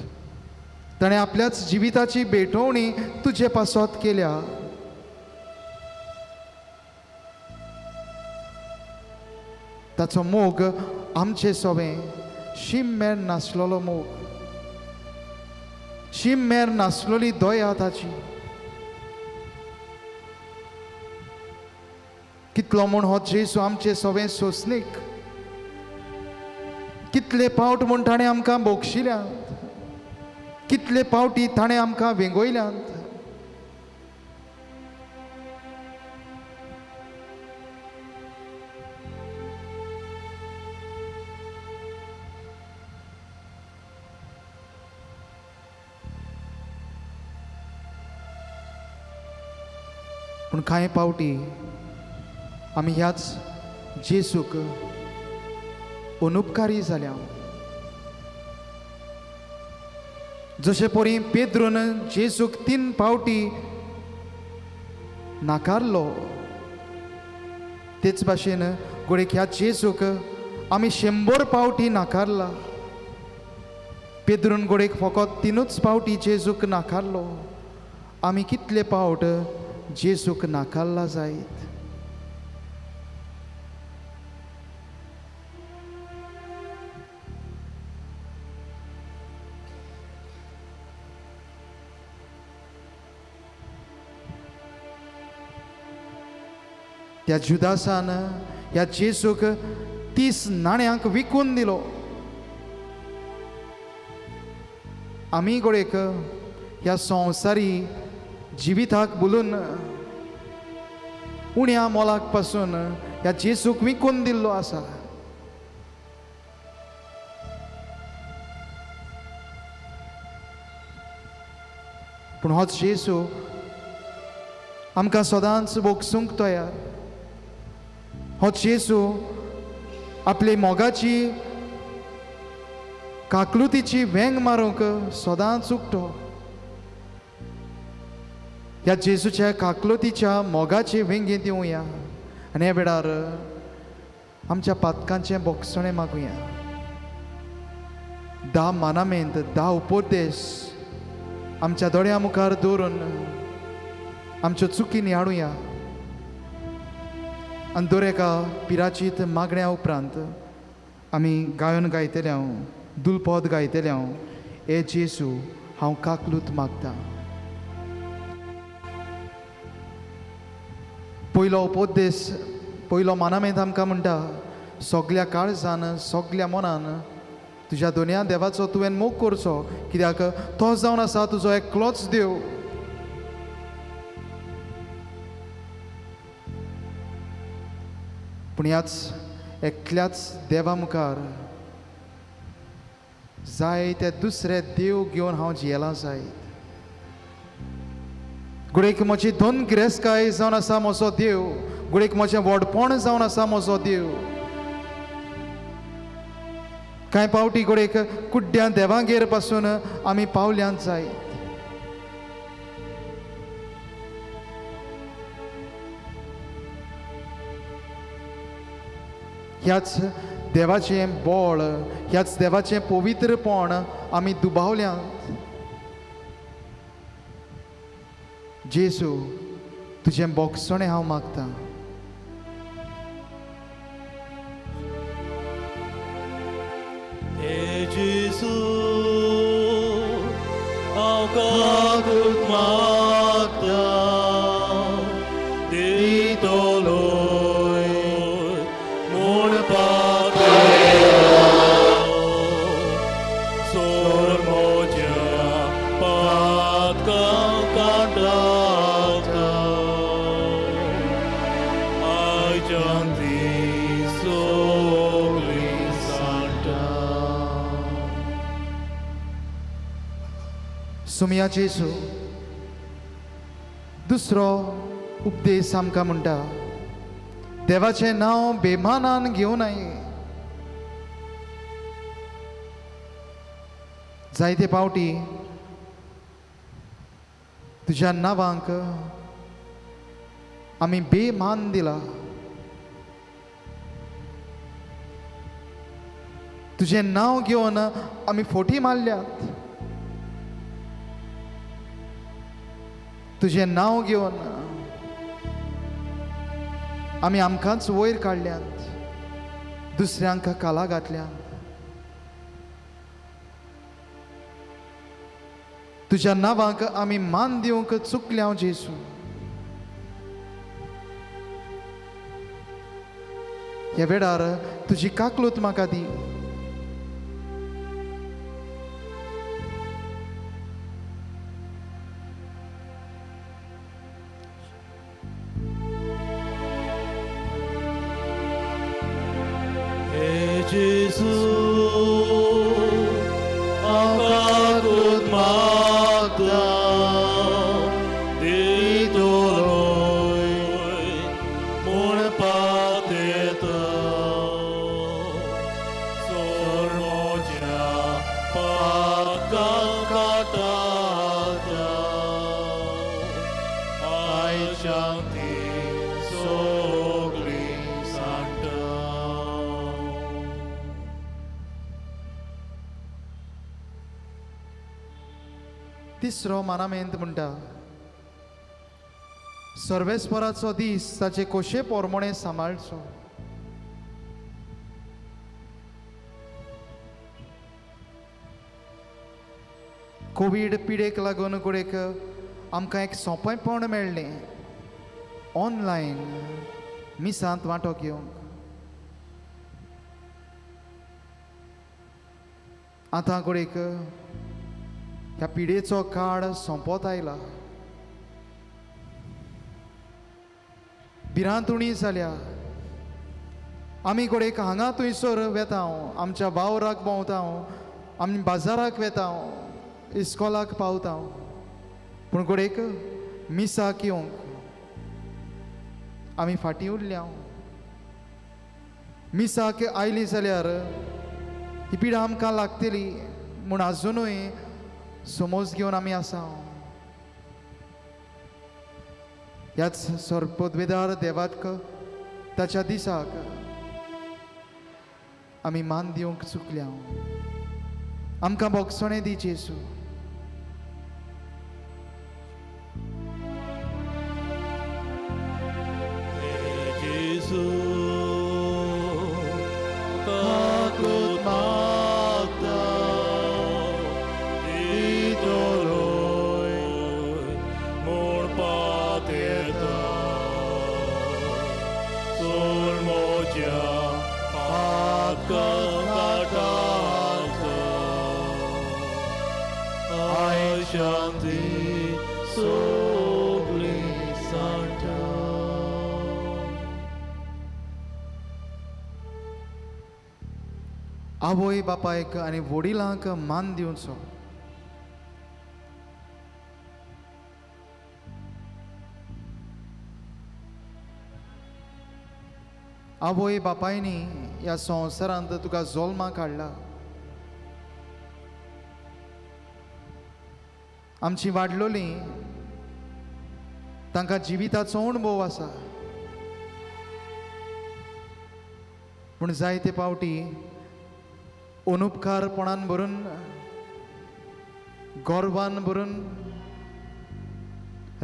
ताणें आपल्याच जिविताची भेटवणी तुजे पासत केल्या. ताचो मोग आमचे सोबें शीम मेर नासलेलो मोग, शीम मेर नासलेली दया ताची. कितलो म्हूण हो जेजू आमचे सोबें सोंसणीक, कितले पावट म्हूण ताणें आमकां बोगशिल्यात. कितले पावटी ताणें आमकां वेंगयल्यात. पूण कांय पावटी आमी ह्याच जेसूक अनुपकारी जाल्या. जशे परी पेद्रून जेसूक 3 पावटी नाकारलो, तेच भाशेन गोडेक ह्या जेसूक आमी 100 पावटी नाकारला. पेद्रून गोडेक फकत 3 पावटी जेसूक नाकारलो. आमी कितले पावट जेसूक नाकारला जायत. त्या जुदासान ह्या जेसूक 30 नाण्यांक विकून दिलो. आमी गोडेक ह्या संवसारी जिविताक बोलून उण्या मोलाक पासून ह्या जेसूक विकून दिल्लो आसा. पूण होच जेसू आमकां सदांच भोगसूंक तयार. हो जेसू आपले मोगाची काकलुतीची वेंग मारूंक सदांच उकतो. ह्या जेजूच्या काकलुतीच्या मोगाचे वेंगेंत येवया आनी ह्या वेळार आमच्या पातकांचें बोगसणें मागुया. 10 मानामेंत 10 उपदेश आमच्या दोळ्यां मुखार दवरून आमच्यो चुकी नियाळुया आनी दर एका पिराचीत मागण्या उपरांत आमी गायन गायतले हांव, दुलपद गायतले हांव, ए जेसू हांव काकलूत मागता. पयलो उपदेश, पयलो मानामेंत आमकां म्हणटा, सगल्या काळजान सगल्या मनान तुज्या दोनया देवाचो तुवें मोग करचो, कित्याक तो जावन आसा तुजो एकलोच देव. पूण ह्याच एकल्याच देवा मुखार जाय ते दुसरे देव घेवन हांव जियेलां जायत. घडयेक म्हजी दोन गिरेस्तकाय जावन आसा म्हजो देव, घडयेक म्हजें व्हडपण जावन आसा म्हजो देव. कांय पावटी घडयेक कुड्ड्या देवागेर पासून आमी पावल्यांत जायत. ह्याच देवाचें बळ, ह्याच देवाचें पवित्रपण आमी दुबावल्यांत. जेसू तुजें बोगसणें हांव मागतां. हे जेसू हांव काकूत मागतां, दितलो म्हूण पातयलो, सोड म्हज्या पातकां कांटाता, आयच्यान ती सगळी सांडटा. सुमया जेसू दुसरो उपदेश आमकां म्हणटा, देवाचें नांव बेमानान घेवं नये. जायते पावटी तुज्या नांवांक आमी बेमान दिला. तुजें नांव घेवन आमी फोटी मारल्यात. तुजें नांव घेवन आमी आमकांच वयर काडल्यात, दुसऱ्यांक काला घातल्यात. तुज्या नांवाक आमी मान दिवंक चुकल्या जेसू. ह्या वेळार तुजी काकलूत म्हाका दी. शांती सगळी सांडटा. तिसरो मानामेंत म्हणटा, सर्वेस्पराचो दीस ताचे कोशे पोरमोणे सांबाळचो. कोवीड पिडेक लागून घडयेक आमकां एक सोंपेपण मेळ्ळें ऑनलायन मिसांत वांटो घेवंक. आतां घडयेक ह्या पिडेचो काळ सोंपत आयला, भिरांत उणी जाल्या. आमी घडयेक हांगा थंयसर वेता, आमच्या वावराक भोंवता, आमी बाजाराक वेता, इस्कॉलाक पावता, पूण घडयेक मिसाक येवंक आमी फाटीं उरल्या. मिसाक आयली जाल्यार ही पिडा आमकां लागतली म्हूण आजुनूय समज घेवन आमी आसा. ह्याच सरपदवेदार देवाक ताच्या दिसाक आमी मान दिवंक चुकल्या. आमकां भोगसणें दी जेजू. जेजू काकूत मागता दितलोय म्हूण पातयेता, सोड म्हज्या पातकां काडटा, I शांती सगळी सांडटा. आवय बापायक आनी वडिलांक मान दिवचो. आवय बापायनी ह्या संवसारांत तुका जल्मा काडला. आमची वाडलोली तांकां जिविताचो अणभव आसा, पूण जायते पावटी अनुपकारपणान भरून, गर्वान भरून,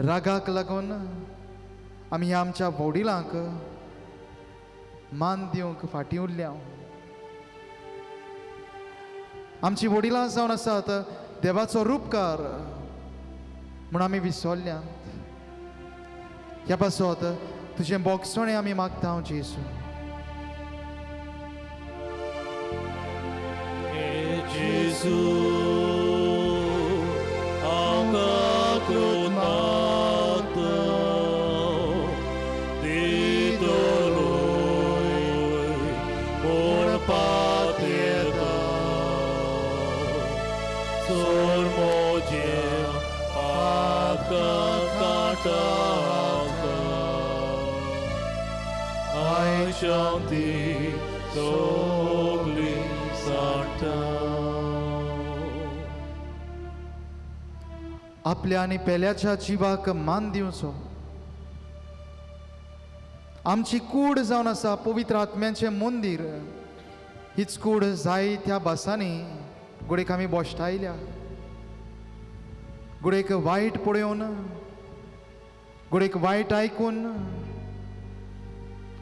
रागाक लागून आमी ह्या आमच्या वडिलांक मान दिवंक फाटीं उरल्या. आमची वडिलां जावन आसात देवाचो रूपकार म्हूण आमी विसरल्यात. ह्या पासत तुजें बोगसणें आमी मागता जेजू. जेजू हांव काकूत मागता दितलोय म्हूण पातयेता, सोड म्हजें पातकां काडटा, I शांती सगळी सांडटा. आपल्या आनी पेल्याच्या जिवाक मान दिवचो. आमची कूड जावन आसा पवित्र आत्म्याचें मंदीर. हीच कूड जाय त्या भासांनी घडयेक आमी बोश्टायल्या, घडयेक वायट पळोवन, घडयेक वायट आयकून,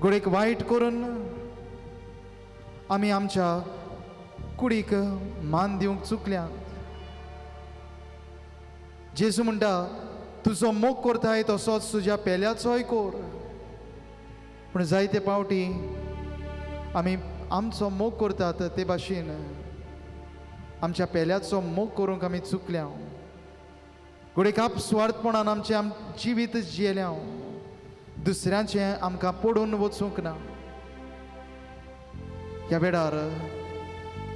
घडयेक वायट करून आमी आमच्या कुडीक मान दिवंक चुकल्यात. जेजू म्हणटा, तुजो मोग करताय तसोच तुज्या पेल्याचोय कोर. पूण जायते पावटी आमी आमचो मोग करतात ते भाशेन आमच्या पेल्याचो मोग करूंक आमी चुकल्या. घडयेक आपसुवार्थपणान आमचें जिवीत जियेल्या, दुसऱ्यांचें आमकां पडून वचूंक ना. ह्या वेळार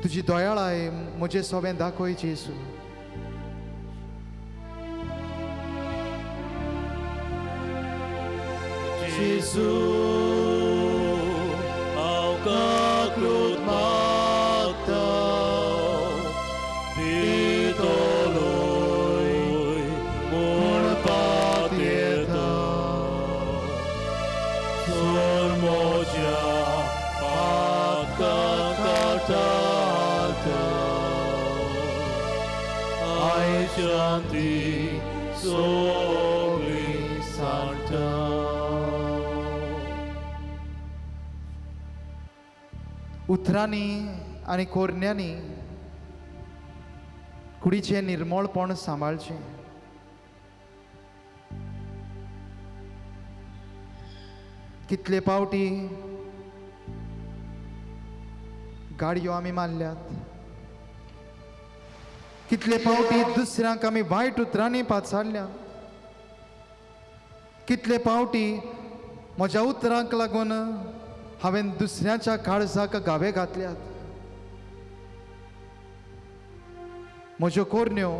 तुजी दयाळाय म्हजे सोबें दाखय जेजू. जेजू हांव काकूत मागता दितलोय म्हूण पातयेता, उतरांनी आनी कोरण्यांनी कुडीचें निर्मळपण सांबाळचें. कितले पावटी गाडयो आमी मारल्यात, कितले पावटी दुसऱ्यांक आमी वायट उतरांनी पाचारल्यात, कितले पावटी म्हज्या उतरांक लागून हांवें दुसऱ्यांच्या काळजाक घावे घातल्यात. म्हज्यो कोरण्यो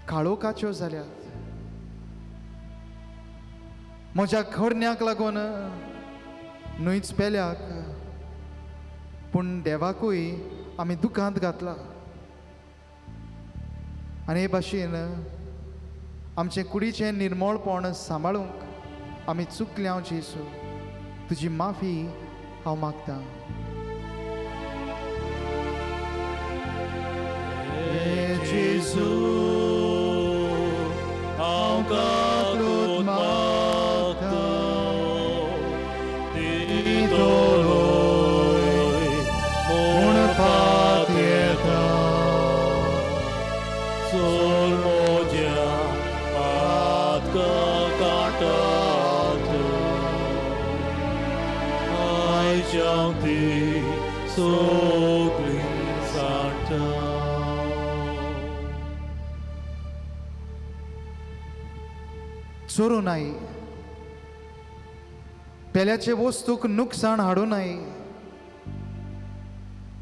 काळोखाच्यो जाल्यात. म्हज्या खोरण्याक लागून न्हयच पेल्याक पूण देवाकूय आमी दुखांत घातला. आनी हे भाशेन आमचें कुडीचें निर्मळपण सांबाळूंक आमी चुकल्या. जेजू, तुजी माफी हांव मागतां. जेजू, हांव काकूत मागतां, दितलोय म्हूण पातयेता, सोड म्हज्या पातकां कांटांत, आयच्यान ती सगळी सांडटा. चोरूं नाय, पेल्याचे वस्तूक नुकसाण हाडूं नाय,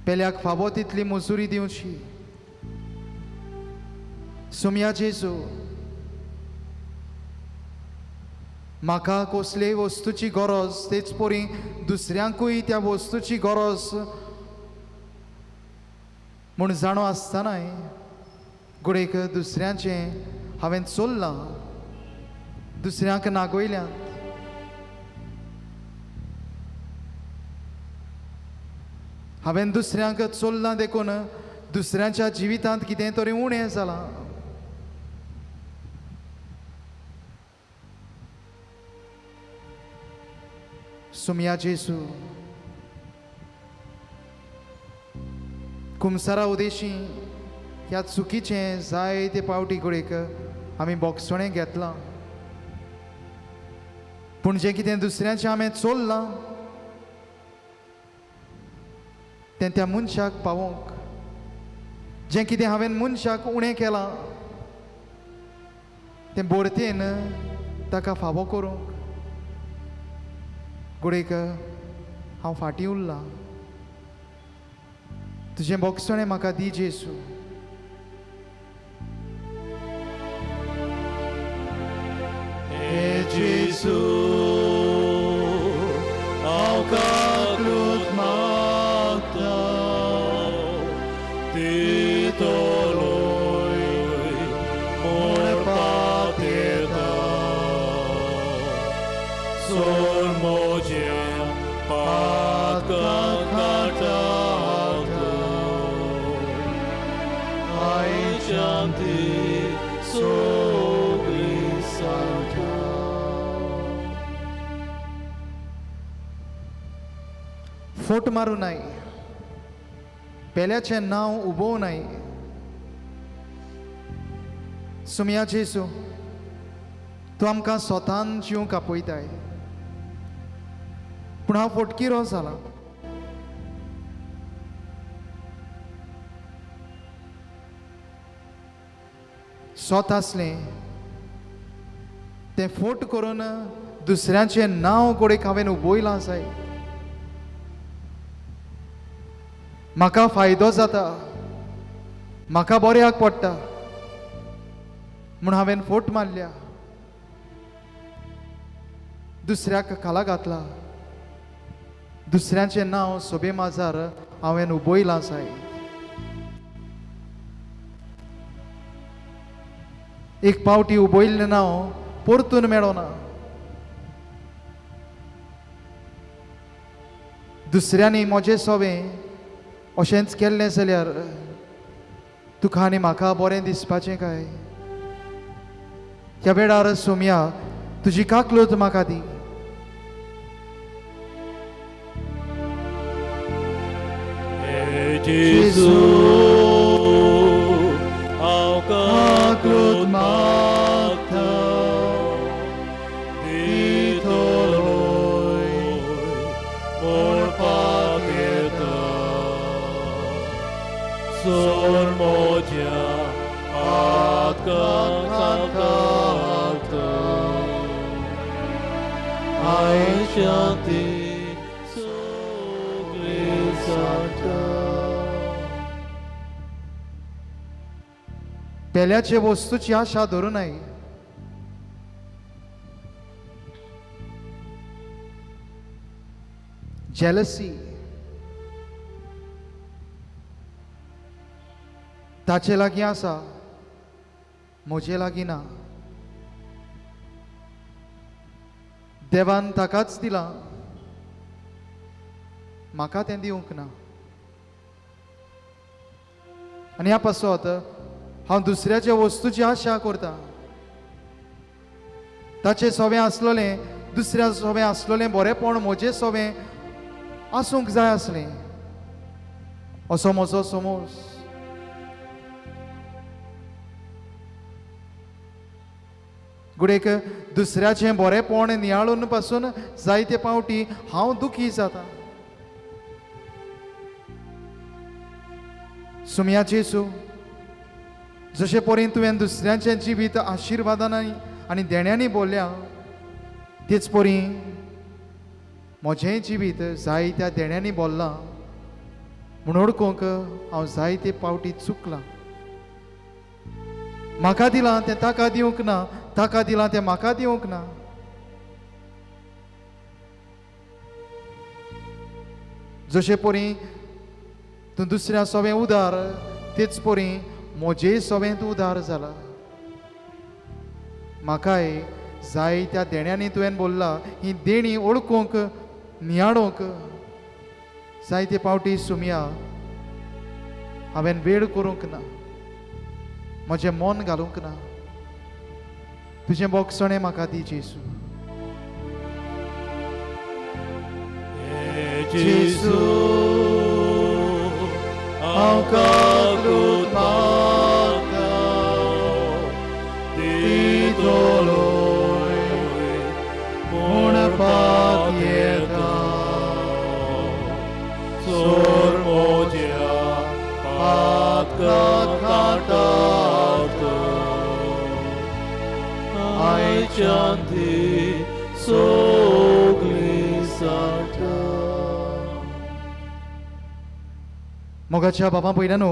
पेल्याक फावो तितली मजुरी दिवची. सोमया जेजू, म्हाका कसलेय वस्तूची गरज तेच परी दुसऱ्यांकूय त्या वस्तूची गरज म्हूण जाणो आसतनाय घडयेक दुसऱ्यांचें हांवें चोरलां, दुसऱ्यांक नागयल्यात. हांवें दुसऱ्यांक चोरलां देखून दुसऱ्यांच्या जिवितांत कितें तरी उणें जालां. सुमया जेजू, कुमसारा उदेशी ह्या चुकीचें जायते पावटी घडयेक आमी बोगसणें घेतलां, पूण जें कितें दुसऱ्यांचें हांवें चोरलां तें त्या मनशाक पावोवंक, जें कितें हांवें मनशाक उणें केलां तें बोरतेन ताका फावो करूंक घडयेक हांव फाटीं उरलां. तुजें बोगसणें म्हाका दी जेजू. जेजू, हांव काकूत मागतां, दितलोय म्हूण पातयेता, सोड म्हज्या पातकां कांटांत, आयच्यान ती सगळी सांडटा. फोट मारूं नाय, पेल्याचें नांव उबोवं नाय. सुमया जेजू, तूं आमकां स्वतान जिवंक आपयताय, पूण हांव फोटकिरो जालां. स्वता आसलें तें फोट करून दुसऱ्यांचें नांव घडयेक हांवें उबयलां जाय. म्हाका फायदो जाता, म्हाका बऱ्याक पडटा म्हूण हांवें फोट मारल्या, दुसऱ्याक खाला घातला, दुसऱ्यांचें नांव सोबे माजार हांवें उबयलां जाय. एक पावटी उबयल्लें नांव परतून मेळना. दुसऱ्यांनी म्हजें सोवें अशेंच केल्लें जाल्यार तुका आनी म्हाका बरें दिसपाचें काय? ह्या वेळार सोमया तुजी काकलूत म्हाका दी. जेजू हांव काकूत मागता दितलोय म्हणपाक येता सोड म्हज्या पातकांक घालता आयशांती सगळी सांगता. पेल्याचे वस्तूची आशा धरू नये. जेलसी, ताचे लागीं आसा म्हजे लागीं ना. देवान ताकाच दिलां, म्हाका तें दिवंक ना. आनी ह्या पासत हांव दुसऱ्याच्या वस्तूची आशा करता. ताचे सोवें आसलोलें, दुसऱ्या सोवें आसलोलें बरेंपण म्हजें सोवें आसूंक जाय आसलें, असो म्हजो समज. गुडेक दुसऱ्याचें बरेंपण नियाळून पासून जायते पावटी हांव दुखी जाता. सुमया जेजू, जशें परीन तुवें दुसऱ्यांचें जिवीत आशिर्वादान आनी देण्यांनी बोल्ल्या, तेच परी म्हजें जिवीत जायत्या देण्यांनी बोल्लां म्हूण वळखूंक हांव जायते पावटी चुकलां. म्हाका दिलां तें ताका दिवंक ना, ताका दिलां तें म्हाका दिवंक ना. जशें परी तूं दुसऱ्या सोवें उदार, तेच परी म्हजे सोवें तूं उदार जाला. म्हाकाय जायत्या देण्यांनी तुवें बोल्ला, ही देणी वळखूंक नियाळूंक जायते पावटी सुमया हांवें वेळ करूंक ना, म्हजें मन घालूंक ना. तुजें बोगसणें म्हाका दी जेजू. जेजू हांव काकूत मागता दितलोय म्हणपाक येता सोड म्हज्या पातकांक घालता आयच्यान ती सगळी सांगता. मोगाच्या बाबा पयल्यानो,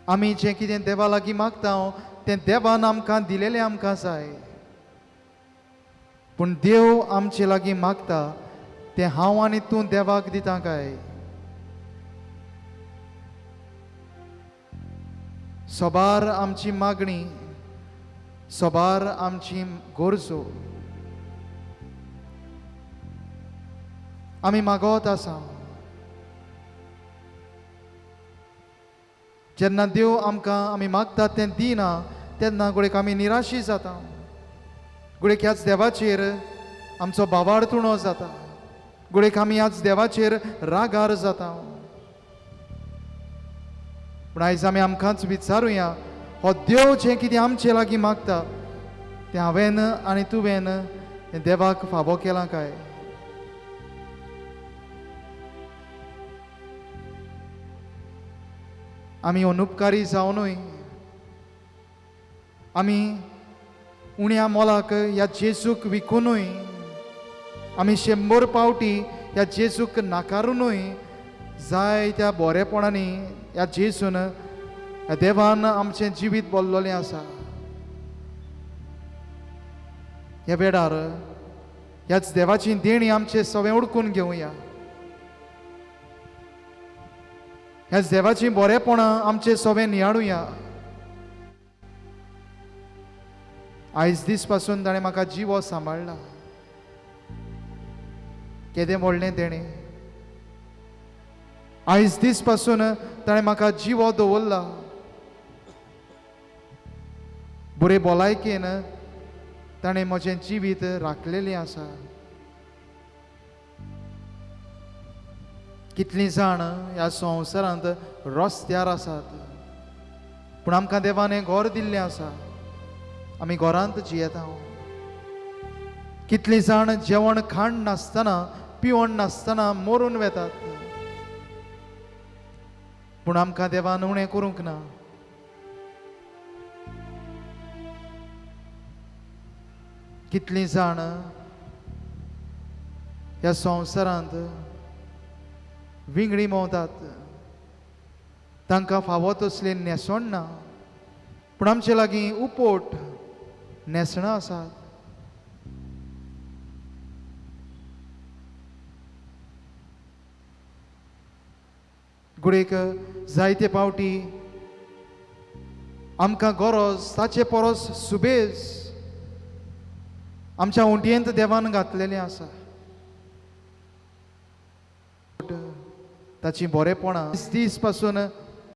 आमी जें कितें देवा लागीं मागता तें देवान आमकां दिलेलें आमकां जाय. पूण देव आमचे लागीं मागता तें हांव आनी तूं देवाक दिता काय? सबार आमची मागणी, सबार आमची गरजो आमी मागत आसा. जेन्ना देव आमकां आमी मागता तें दिना तेन्ना गोडेक आमी निराशी जाता. गोडेक ह्याच देवाचेर आमचो भावार्थ उणो जाता. गोडेक आमी ह्याच देवाचेर रागार जाता. पूण आयज आमी आमकांच विचारुया, हो देव जें कितें आमचे लागीं मागता तें हांवें आनी तुवें तें देवाक फावो केलां काय? आमी अनुपकारी जावनूय आमी उण्या मोलाक ह्या जेजूक विकुनूय आमी 100 पावटी ह्या जेजूक नाकारुनूय जाय त्या बरेपणांनी ह्या जेजून ह्या देवान आमचें जिवीत बोल्लोलें आसा. ह्या वेळार ह्याच देवाची देणी आमचें सगळें उडकून घेवया. ह्याच देवाची बरेपणां आमचें सगळें नियाळुया. आयज दीस पासून ताणें म्हाका जिवो सांबाळ्ळा. केदें व्हडलें देणें! आयज दीस पासून ताणें म्हाका जिवो दवरला. बरे भलायकेन ताणें म्हजें जिवीत राखलेलें आसा. कितलीं जाण ह्या संवसारांत रस्त्यार आसात, पूण आमकां देवान हें घर दिल्लें आसा, आमी घरांत जियेता. कितलीं जाण जेवण खाण नासतना पिवण नासतना मरून वेतात, पूण आमकां देवान उणें करूंक ना. कितलीं जाण ह्या संवसारांत विंगडी भोंवतात, तांकां फावो तसली न्हेसण ना, पूण आमचे लागीं उपोट न्हेसणां आसात. घडयेक जायते पावटी आमकां गरज ताचे परस सुबेज आमच्या उंटयेंत देवान घातलेलें आसा. ताची बरेपणां दीस पासून